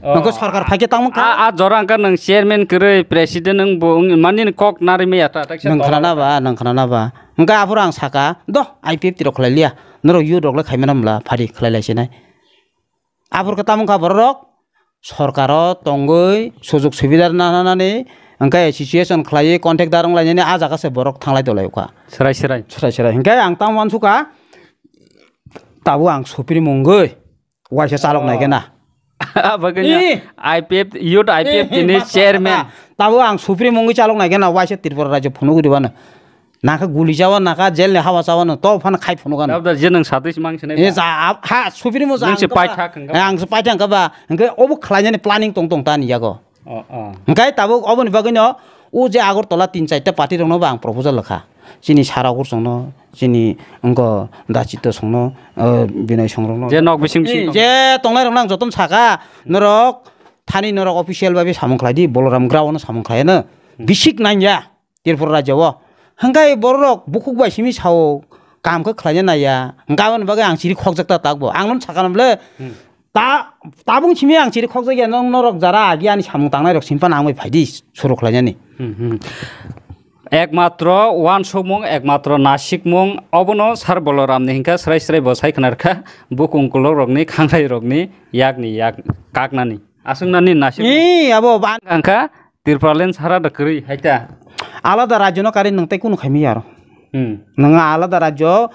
Oh. Nokho sarkar phaikhe tangma kha. A, a jora wngkha nwng chairman kwrwi, president wng bo wng mani kok narwi maya ta, ta kisa nwng tol khana ba, nwng khana ba. Hwnkhe aphuru ang saka, doh, I P F T rok khlai liya. Norok youth rok le khaimano mla, phari khlai lai sinai. Aphuru khe tamo wngkha borok rok, sorkaro tongwi sujug subida rwna nanani, hwnkhe association khlaiwi contact dar wnglainani a jaga se borok thanglai tolai kha. Serai serai. Serai serai. Hwnkhe ang tamo uansukha, tabuk ang supri mungwi waisa chalok nai khe na. Abo khe I P F, youth I P F T ni chairman. Tabuk ang supri mungwi chalok nai khe na waisa Tripura rajyo phunugwi rwbano. Nakha guli chawa, nakha jail ni hawa chawa no, to phano khai phunukano. Tabda je nwng satwi se mang sinai. E ba. Ja, ab-, ha, supiri mo ja. Nwng se ang kaba. Paithak hwnkha ba. E, ang se paithak hwnkha ba. Hwnkhe obo khlainani planning tong tong tani yago. Oh, oh. Hwnkhe tabuk oboni bagwi no, o je Agartala tin charta party rokno bo ang proposal rwkha. Chini Sara Kursong no, chini wngkho Dachito Song no, eh, Binoy Song rok no. Je nok bising bising. E, tong. Je tongnai rok no ang jotono saka, norok thani norok official bai samung khlai di, Boloram Ground no samung khlai no. Hmm. Bisik nangya. Tripura rajyo o. Hwnkhe borok bukhuk bai simi sao, kam khe khlaina naiya. Hwnkhe aboni bagwi ang chiri khokjak ta takbo. Ang nono sakha bole, hmm, ta, tabung simi ang chiri khokjak ya, nong norok jara agi ani samung tangnai rok simi phano ang bai phaidi suru khlainani. Hmm, hmm. Ekmatro uansukmung, ekmatro nasikmung, obono Sar Boloram ni hwnkha srai srai bo sai khna rwkha, bukung kulok rokni, khangrai rokni, yakni yak kaknani. Aswk nani nasib. Ee, abo ban- Ang kha Tipraland sara da kwrwi hai ta. Alada rajyo no karwi nwng tei kunu khai maya aro. Hmm. Nwng alada rajyo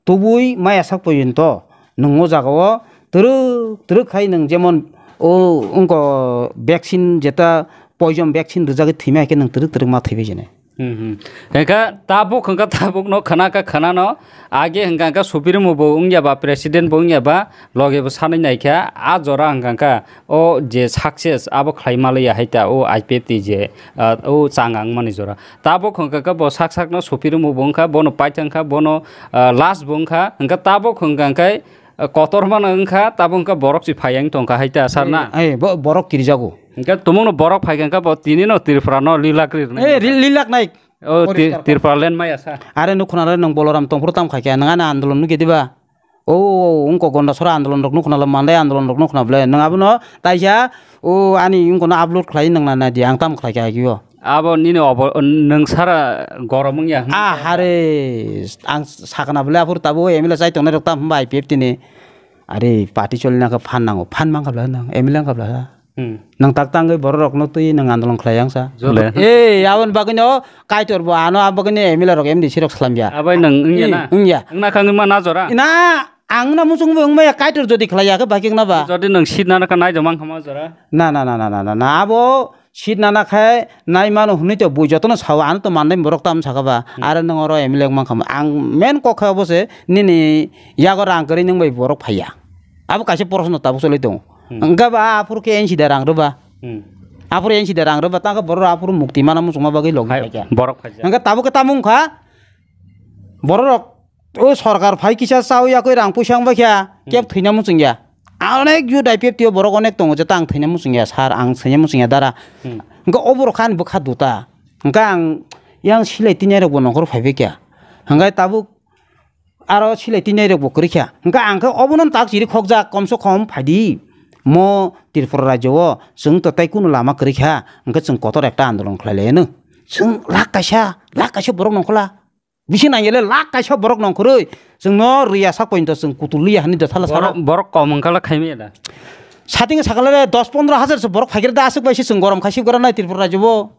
tubui maya sak porjonto nwng o jaga o twrwk twrwk khai nwng jemon o wngko vaccine jeta poison vaccine rwjagwi thwima hai khe nwng twrwk twrwk ma thwibai jene. Hmm, hmm. Hwnkha tabuk, hwnkha tabuk no khna kha khna no. Age hwnkha hwnkha supirimo bo wngya ba, president bo wngya ba, loge bo sanwi nai kha. A jora hwnkha hwnkha o je success abo khlai ma liya hai ta, o I P F T je, ah, o chang ang mani jora. Tabuk hwnkha hwnkha bo sak sak no supirimo bo wngkha, bono paithang kha, bono, ah, last bo wngkha. Hwnkha tabuk hwnkha hwnkha, ah, kotor mano wngkha, tabuk hwnkha borok si phai yang tongkha hai ta sar na. Ai, bo-, borok kirijago. Hwnkha tumung no borok phai kha hwnkha bo tini no Tripura no lilak rir nai. Eh, ri-, lilak nai. O, Ti-, Poriskar kha. Tipraland maya sa. Are nuk khna le nwng Boloram tongphuru tam khai kha, nwng ani andolon nuk ediba. O, o, o, wngkok Gondasora andolon rok nuk khna le, Mandai andolon rok nuk khna bole. Nwng abono taisa, o, ani wngkono upload khlai nwng na nai di, ang tam khlai kha agio. Abo nini obo, nwng sara gorom wngya. Ah, hare, ang sakna bole aphuru tabuk M L A chai tongnai rok tam hwnba I P F T ni. Are party choli na kha phan nango, phan mang kha bla nwng, M L A wng kha bla. Hmm. Nwng tak tangwi borok rokno twi nwng andolon khlai yang sa. Jole. Eh, aboni bagwi no Kaitor bo ano, abo bagwi no M L A rok, M D C rok salam ya. Abai nwng wngya na? Wngya. Wngna kha wngwi ma na jora? Ina, Ang na muchung bo wngmaya Kaitor jodi khlai ya khe bakik na ba. Jodi nwng seat nana kha nai do mang kha ma jora. Na, na, na, na, na, na, na. Abo seat nana khai nai mano hwnwi to bui jotono sao, ano to mandai borok tam saka ba. Hmm. Aro nwng oro M L A wng mang kha ma. Ang main kok khe obo se nini yago rang kwrwi nwng bai borok phaiya. Abo kaisa proshno tabuk choli tongo. Hmm. Hwnkhe ba aphuru khe N C da rang rwba. Hmm. Aphuru N C da rang rwba, tangkhe borok aphuru mukti mana muchungma bagwi logi Hai, phaikha. Borok phaikha. Hwnkhe tabuk khe tamo wngkha, borok rok o sorkar phai kisa chawi yakwi rang puisa wngbaikha, Hmm. keb thwina muchungya. Onek youth I P F T o borok onek tongo je tang thwina muchungya, sir, ang thwina muchungya dara. Hmm. Hwnkhe oborok khe ani bwkha duta. Hwnkhe ang yang silai tini rokbo nongkhor phaibaikha. Hwnkhe tabuk aro silai tini rokbo kwrwikha. Hwnkhe ang khe obono tak chiri khokjak, komse kom phaidi. Mo Tripura rajyo o chwng to tei kunu lama kwrwikha, hwnkhe chwng kotor ekta andolon khlai lai anw. Chwng lakh kaisa, lakh kaisa borok nongkhorla. Bisi nangyale lakh kaisa borok nongkhorwi chwngno rwya sak pointo chwng kutul liya hwnwi dothala salo. Borok, borok kom wngkhala khaimaya da? Sating sakale dos pondro hajar se borok phaikhe da aswk bai se chwng gorom khai sibgora nai Tripura rajyo o.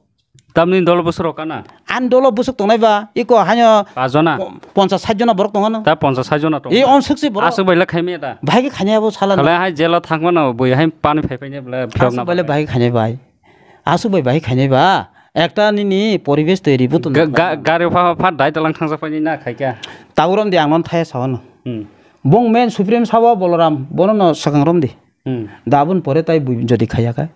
Tamni dolo bwswk rok kana? Ani dolo bwswk tongnai ba, iko haino Pajona? Po-, ponchas sait jona borok tongano. Ta ponchas sait jona tong. E on swk si borok. Aswk bai le khaimaya da? Bahai khe khainai abo sala. Khala hai jela thangmano bui hai pani phai phai ne bla phiyok na Aswk bai le bai. Bahai khainai bai. Aswk bai bahai khainai ba. Ekta nini poribesh toiri butu Ga-, ga-, nukha. Gari pha pha dai dalang thangjak pai na khaikya. Taurom de ang non thaya sawano. Hmm. Bong men Supreme Sabo Boloram, bono no sakang rom di. Hmm. Dabun pore tai bui jodi khaya kha.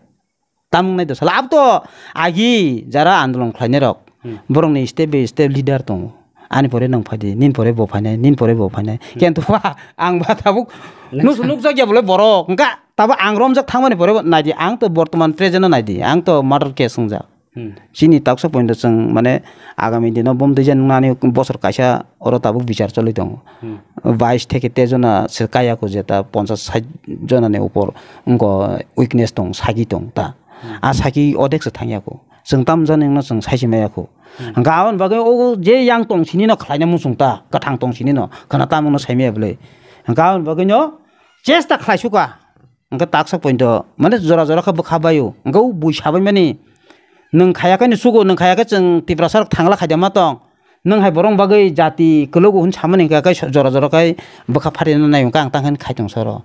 Tamung nai do sala. Abo to agi jara andolon khlainai rok. Hmm. Borokni step by step leader tongo. Ani pore nwng phai di, nini pore bo phainai, nini pore bo phainai. Hmm. Kento ba ang ba tabuk Next. Nuk, nukjak ya bole borok. Hwnkha tabo ang romjak thangmani pore bo nai di. Ang to bortoman present o nai di. Ang to murder case wngjak. Hmm. Chini taksa point o chwng mane agami dino bom twi jan nani bosor kaisa oro tabuk bichar choli tongo. Hmm. Bais theke te jona se kaya ko jeta ponchas sait jona ni upor wngko weakness tong, sagi tong ta. Hmm. A sagi odek se thangya ko. Chwng tam jani wngno chwng saisi maya ko. Hmm. Hwnkha aboni bagwi o je yang tong sini no khlaina muchung ta, kwthang tong sini no, khwna tam wngno sai maya bwle. Hwnkha aboni bagwi no chesta khlai suka. Hwnkhe taksa point o, mane jora jora khe bwkha bai o. Hwnkhe o bui sabai mani, nwng khaya khe ni sugo, nwng khaya khe chwng Tiprasa rok thangla khaida ma tong. Nwng hai borok bagwi jati kwlwgo hwn samani hwnkhe khe jora jora khai bwkha phatina nai hwnkhe ang tang khe khai tong soro.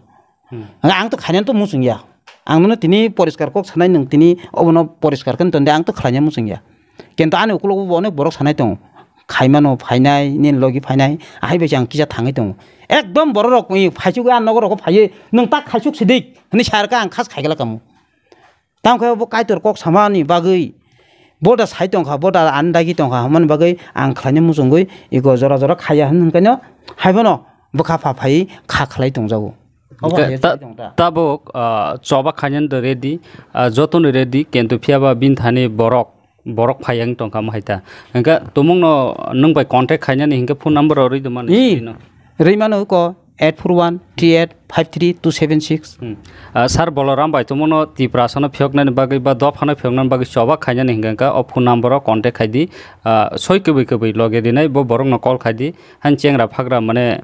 Hmm. Ang to khainani to muchung ya. Ang nono tini poriskar kok sanai, nwng tini obono poriskar khe tonde, ang to khlaina muchung ya. Kintu ani ukulogo bo onek borok sanai tongo. Khaimano phainai, nini logi phainai, ahai bai se ang kisa thangwi tongo. Ekdom borok rok phaichugwi a nogo rok phaiwi, "Nwng tak khaisuk sidik," hwnwi sa rwkha, ang khas khaigala kamo. Tamo khe bo Kaitor kok samani bagwi, bo da sai tongkha, bo da ani dagi tongkha, hwnmani bagwi ang khlaina muchungwi ego jora jora khaiya hwn hwnkhe no, hai bono bwkha pha phaiwi kha khlai tongjago. Obo Hwnkhe hai ta-, sai tong ta. Tabuk, ah, choba khainani do ready, ah, jotono ready, kintu phiyaba bini thani borok, borok phai yang tongkha mo hai ta. Hwnkhe tumungno nwng bai contact khainani hwnkhe phone number rw rwi do mani Ni? Screen o. Rwi mano ko eight four one three eight five three two seven six. Hmm. Ah, Sir Boloram bai tumungno Tiprasano phiyoknani bagwi ba dophano phiyoknani bagwi choba khainani hwnkhe o phone number o contact khai di. Ah, soi kwbwi kwbwi loge rinai bo borokno call khai di. Haini chengra phagra mane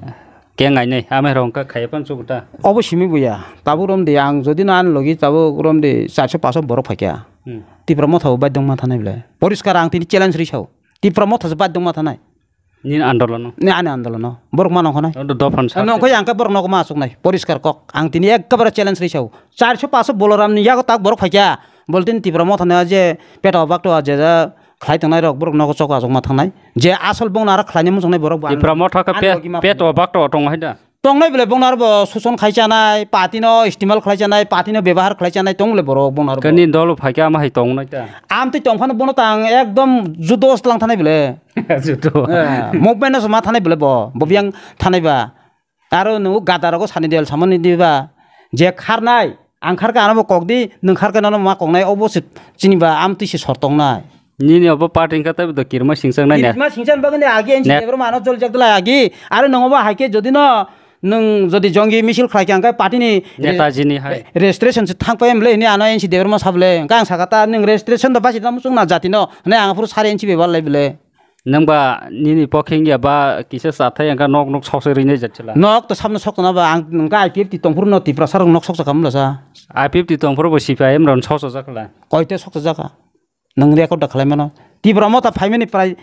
keng ainai, amai rok wngkha khaiya phano chukta. Obo simi buya. Tabuk romdi ang jodi no ani logi tabuk romdi charso paso borok phaikha. Hmm. Tipra motha bo baidong ma thanai bwle. Poriskar ang tini challenge ri sao. Tipra motha se baidong ma thanai. Nini andolono? Ni ani andolono. Borok ma nongkhonai. Odo dophano sa. Nongkhoi ang khe borok nogo ma achuknai. Poriskar kok. Ang tini ekebare challenge ri sao. Charso paso Boloram ni yago tak borok phaikha. Bole tini Tipra motha ni je peto bakto je ja khlai tongnai rok borok nogo chok achuk ma thangnai. Je asol bongno aro khlaina muchungnai borok bo ang Tipra motha khe ani pe-, logi ma peto bakto tong hai da. Tongnai bole bono arbo suson khai chanai, party no istimal khlai chanai, party no bebahar khlai chanai tong bole borok bono arbo. Kani dolo phaikhe ama hai tongnai ta. Amtwi tongphano bono tang ekdom judo slang thanai bole. Judo. Eh, movement no ma thanai bole bo, bo biyang thanai ba. Aro nw gada rogo sani del samani diba. Je kharnai, ang kharkha ano bo kok di, nwng kharkha nono ma koknai, obo se chini ba amtwi se sor tongnai. Nini obo party wngkha tei bo kirima singchang nai ne. Kirima singchang bagwi ne agi N C Ne. Debra mano jol jak dwlai agi. Aro nongo bo hai khe jodi no nwng jodi jongi misil khlai khe ang khe party ni Netaji ni hai. Registration se thang pai mle hini ano N C Debra ma sable. Hwnkhe ang saka ta nwng registration do basi tamo chwng na jati no. Hwnwi ang aphuru sari N C bebal lai bele. Nwng ba nini pokhe wngya ba kisa chathai ang kha nok nok sok se rinai jat chwla. Nok to samno sok tona ba ang hwnkhe I P F T tongphuru no Tiprasa rok nok sok chakha mla sa. I P F T tongphuru bo C P I M rok sok chakha la. Koite sok chakha. Nwng record da khlai mano. Tipra motha phaimani prai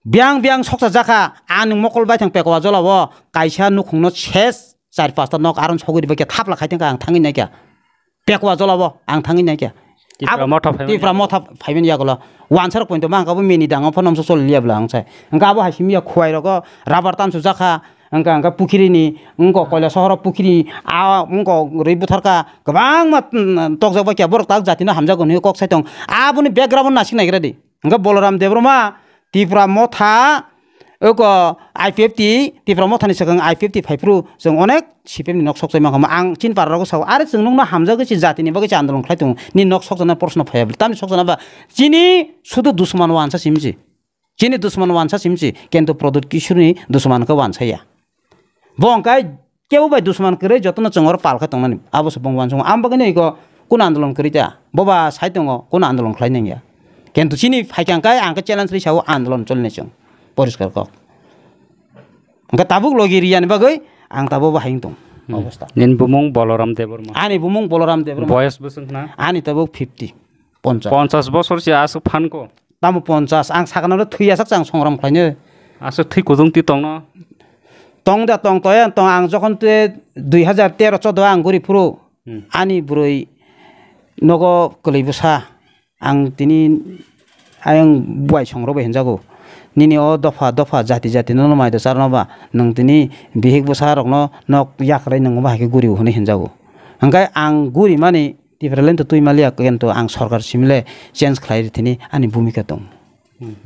Biyang biyang soksa jakha, ani mokol baithang pekwa jolao kaisa nukhungno ses char pasta nok aron sogwi ribakya thapla khai thangkha ang thangwi naikha. Pekwa jolao ang thangwi naikha. Tipra Abo motha phaimani Tipra yagulo. Motha phaimani yagulo. Wansarok pointo ma ang abo mini dango phano nomsok choli liya bwla ang sai. Hwnkha abo hai simi ya khuwai rogo rubber tamsu jakha. Hwnkha hwnkha pukhiri ni wngko koila sohoro pukhiri a wngko rwi butharkha kwbangma, mm, tokjak bai kya borok tak jatino hamjago hinwi kok sai tong. Aboni background nasik naigra di. Hwnkha Boloram Debbarma Tipra motha, oko I P F T, Tipra mothani swkang I P F T phaiphru, chwng onek C P M ni nok sokchai mankha. Ang chini para rogo sao, are chwng nukno hamjagwi se jatini bagwi se andolon khlai tongo. Ni nok sokjana proshno phaiya bwle. Tamni sokjana ba chini sudu dusman wansa simsi. Chini dusman wansa simsi. Kento Pradyut Kishorni dusman khe wansaya. Bo hwnkhe kebo bai dusman kwrwi jotono chwng oro pal khe tongnani. Abo se bung wansukgo. Ang bagwino iko kuno andolon kwrwi ta. Boba sai tongo kuno andolon khlai nangya. Kintu chini phaikha hwnkhe ang khe challenge rwi sao andolon choli nai chwng. Poriskar kok. Hwnkhe tabuk logi riyani bagwi ang tabuk bo hai wng tong Hmm. Obostha. Nini bumung Boloram Debbarma. Ani bumung Boloram Debbarma. Boyos bwswk na? Ani tabuk fifty. Ponchas. Ponchas bosor se aswk phanko. Tamo ponchas, ang sakno thwi yasak chang songram khlaino. Aswk thwi kudung ti tongno. Tong da tong toya tong ang jokhon te dui hazar tero chodo ang guri phuru Hmm. ani bwrwi nogo kwlwi bwsa ang tini ayang buai songrok bai hinjago. Nini o dopha dopha jati jati no mai do charno ba nwng tini bihik bwsa rokno nok yakrai nwng ba hai khe guri hwnwi hinjago. Hwnkhe ang guri mani Tipraland to twi maliya kento ang sorkar simile change khlai rithini ani bhumika tong.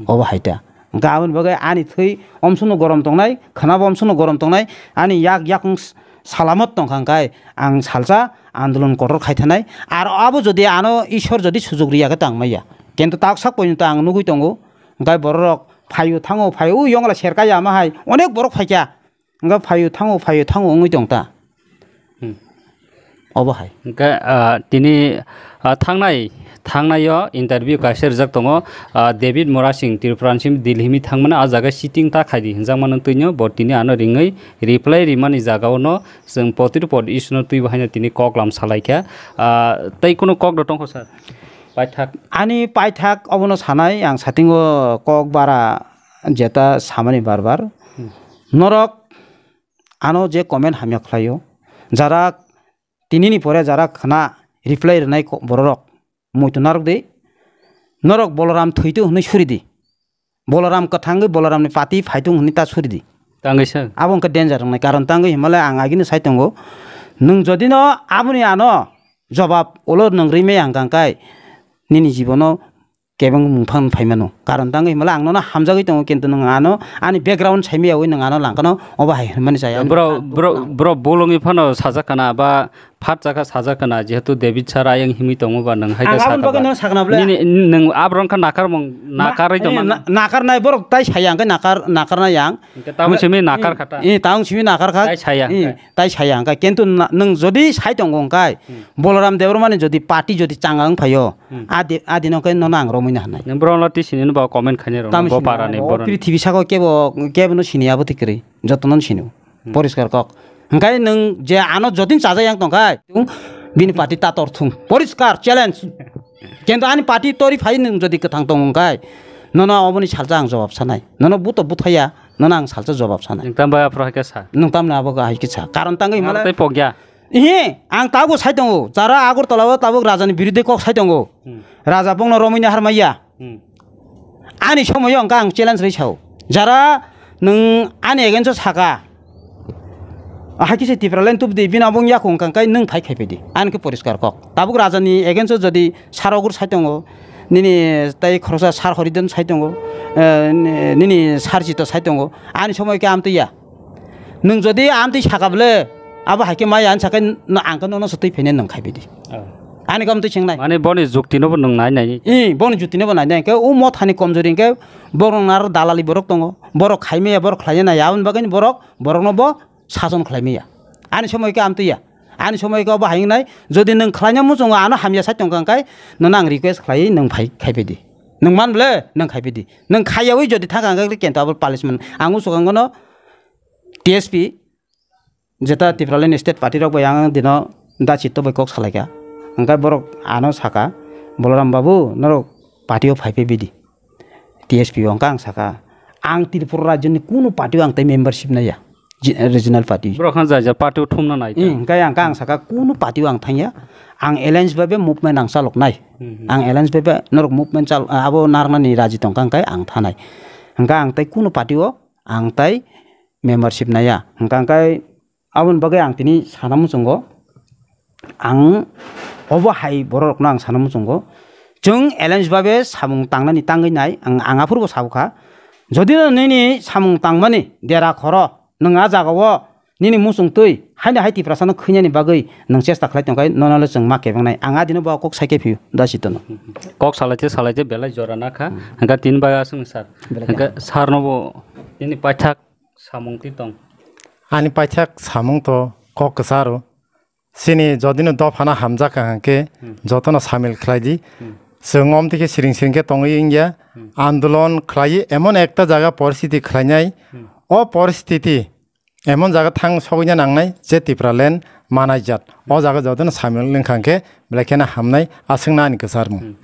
Obo hai ta. Hwnkhe aboni bagwi ani thwi omsukno gorom tongnai, khwnabo omsukno gorom tongnai, ani yak yakung s-, salamat tongkha hwnkhe ang salsa andolon kotor khai thanai. Ar abo jodi ano Ishwar jodi sujuk riya khe tang maya. Kento tak sak pointo ang nugwi tongo. Hwnkhe bororok phaio thango phaio u yongla serkaya ama hai onek borok phaikha. Hwnkhe phaio thango phaio thango wngwi tong ta. Hmm. Obo hai. Hwnkhe, ah, tini, ah, thangnai, thangnaio interview kaisa rijak tongo, ah, David Murasing Tripura ni simi Delhi mi thangmani, ah jaga sitting ta khaidi hinjakmano twino bo tini ano ringwi reply rimani jagao no chwng potir pod issue no twibo haino tini koklam salaikha. Ah, tei kunu kok rok tongkho sir? Paithak. Ani paithak obono sanai ang satingo kok bara jeta samani bar bar. Hmm. Norok ano je comment hamya khlaio, jara tinini pore jara khna reply rwnai ko-, bororok muitu narwk di, norok Boloram thwitu hwnwi suri di, Boloram kwthangwi Boloramni party phaitung hwnwi ta suri di. Tangwi sir. Abo wngkha danger wngnai, karon tangwi himale ang agini sai tongo, nwng jodi no aboni ano jobab ulo nwng rwi maya hwnkha hwnkhe nini jibono kebeng mungphang phaimano. Karon tangwi himala ang nono hamjagwi tongo, kintu nwng ano ani background saimaya wi nwng ano langkano obo hai hwnmani chaya. Bro, bro, bro, bolongwi phano sajak kana ba phat chakha sajak kana, jehetu David sir ayang himwi tongo ba nwng hai khe Ang aboni sakha bagwi ba. Nono sakna bwle. Nini, nwng abrong kha nakar mung, nakarwi tongmano. Na-, nakarnai borok tai saya hwnkhe nakar, nakarnai ang. Hwnkhe tamo simi nakar khata. Eh, tamo simi nakar kha. Tai saya Eh, hwnkhe. Tai saya hwnkhe. Kintu na-, nwng jodi sai tongo hwnkhe, Hmm. Boloram Debbarmani jodi party jodi changa wng phaio, Hmm. adi, adino khe nono ang romwi na hwnai. Nang borokno twi sini no ba comment khainai rok Tamo no bo sini para ni o borok. Prithibi saka o kebo, kebo no sini abo thik kwrwi. Joto no sini. Hmm. Poriskar kok. Hwnkhe nwng je ano jotin chaja yang tongkhai, bini party ta tor thung. Poriskar challenge. Kintu ani party tori phai nwng jodi kwthang tong wngkhai, nono oboni salsa ang jawab sanai. Nono buto buthaya, nono ang salsa jawab sanai. Nwng tamo bai aphuru hai khe sa? Nwng tamni abo hai khe sa. Karon tangwi Aro himala tei pokya. Ihi, ang tabuk sai tongo. Jara Agartala o tabuk raja ni biruddhe kok sai tongo. Hmm. Raja bongno romwi nahar maya. Hmm. Ani somoyo hwnkha ang challenge rwi sao. Jara nwng ani against o saka. Ahai kisa Tipraland tubdi bini abo wngya kho hwnkha hwnkhe nwng phai khai phaidi. Ani khe poriskar kok. Tabuk raja ni against o jodi sar ogur sai tongo. Nini tei khorosa sar Horidon sai tongo. Eh, ni-, nini sar Chito sai tongo. Ani somoy khe amtwi ya. Nwng jodi amtwi saka bwle, abo hai khe maya ani sakai n-, ang khe nono se twi phainai nwng khai bidi. Oh. Ani khe amtwi swngnai. Mane boni jukti no bo nwng nai nai. Ee, boni jukti no bo nai nai. Hwnkhe o mothani komjori hwnkhe borok naro dalali borok tongo. Borok khai maya, borok khlai nai. Aboni bagwi borok, borok no bo sason khlai maya. Ani somoi khe amtwi ya. Ani somoi khe obo hai wngnai. Jodi nwng khlaina muchungo ano hamya sai tongkha hwnkhe nono ang request khlai nwng phai khai bidi. Nwng man bwle nwng khai bidi. Nwng khaiyawi jodi thangkha hwnkhe kento abo punishment. Ang uchugo nono T S P, jeta Tipraland State Party rok bai ang dino da chitto bai kok salaikha. Hwnkhe borok ano saka, "Boloram babu, norok party o phai phaibidi?" T S P o hwnkhe ang saka, ang Tripura rajyoni kunu party o ang tei membership naiya, ji-, regional party. Borok khan jai jai party o thumna nai ta. Eh, hingke ang, ang saka kunu party o ang thangya, ang alliance bai be movement ang chalok nai. Hmm, hmm. Ang alliance bai be norok movement chal, abo narnani raji tongkha hingke ang thanai. Hingke ang tei kunu party o ang tei membership naiya. Hingke ang kai aboni bagwi ang tini sana muchungo, ang obo hai bororokno ang sana muchungo, chwng alliance babe samung tangnani tangwi nai, ang, ang aphuru bo sabukha, jodi no nini samung tangmani dera khoro, nwng a jagao nini muchung twi haino hai Tiprasano khwinani bagwi nwng chesta khlai tongkha, nono le chwng ma kebengnai, ang adino bo kok saikhe phiyo da chitono. Kok salaite salaite belai jora nakha, hingkha tini bagwi aswk sir. Belai hingkha sir no bo tini paithak samung ti tong. Ani paithak samung to kok kwcharo. Chini jodino dophano hamjak kaham khe jotono samil khlai di. Chwng omtwi khe siring siring khe tongwi wngya. Andolon khlai emon ekta jaga poristiti khlainai. O poristiti emon jaga thang sogwina nangnai je Tipraland manai jat. O jaga jotono samil wngkha khe belai kheno hamnai aswkna ani kwcharmung.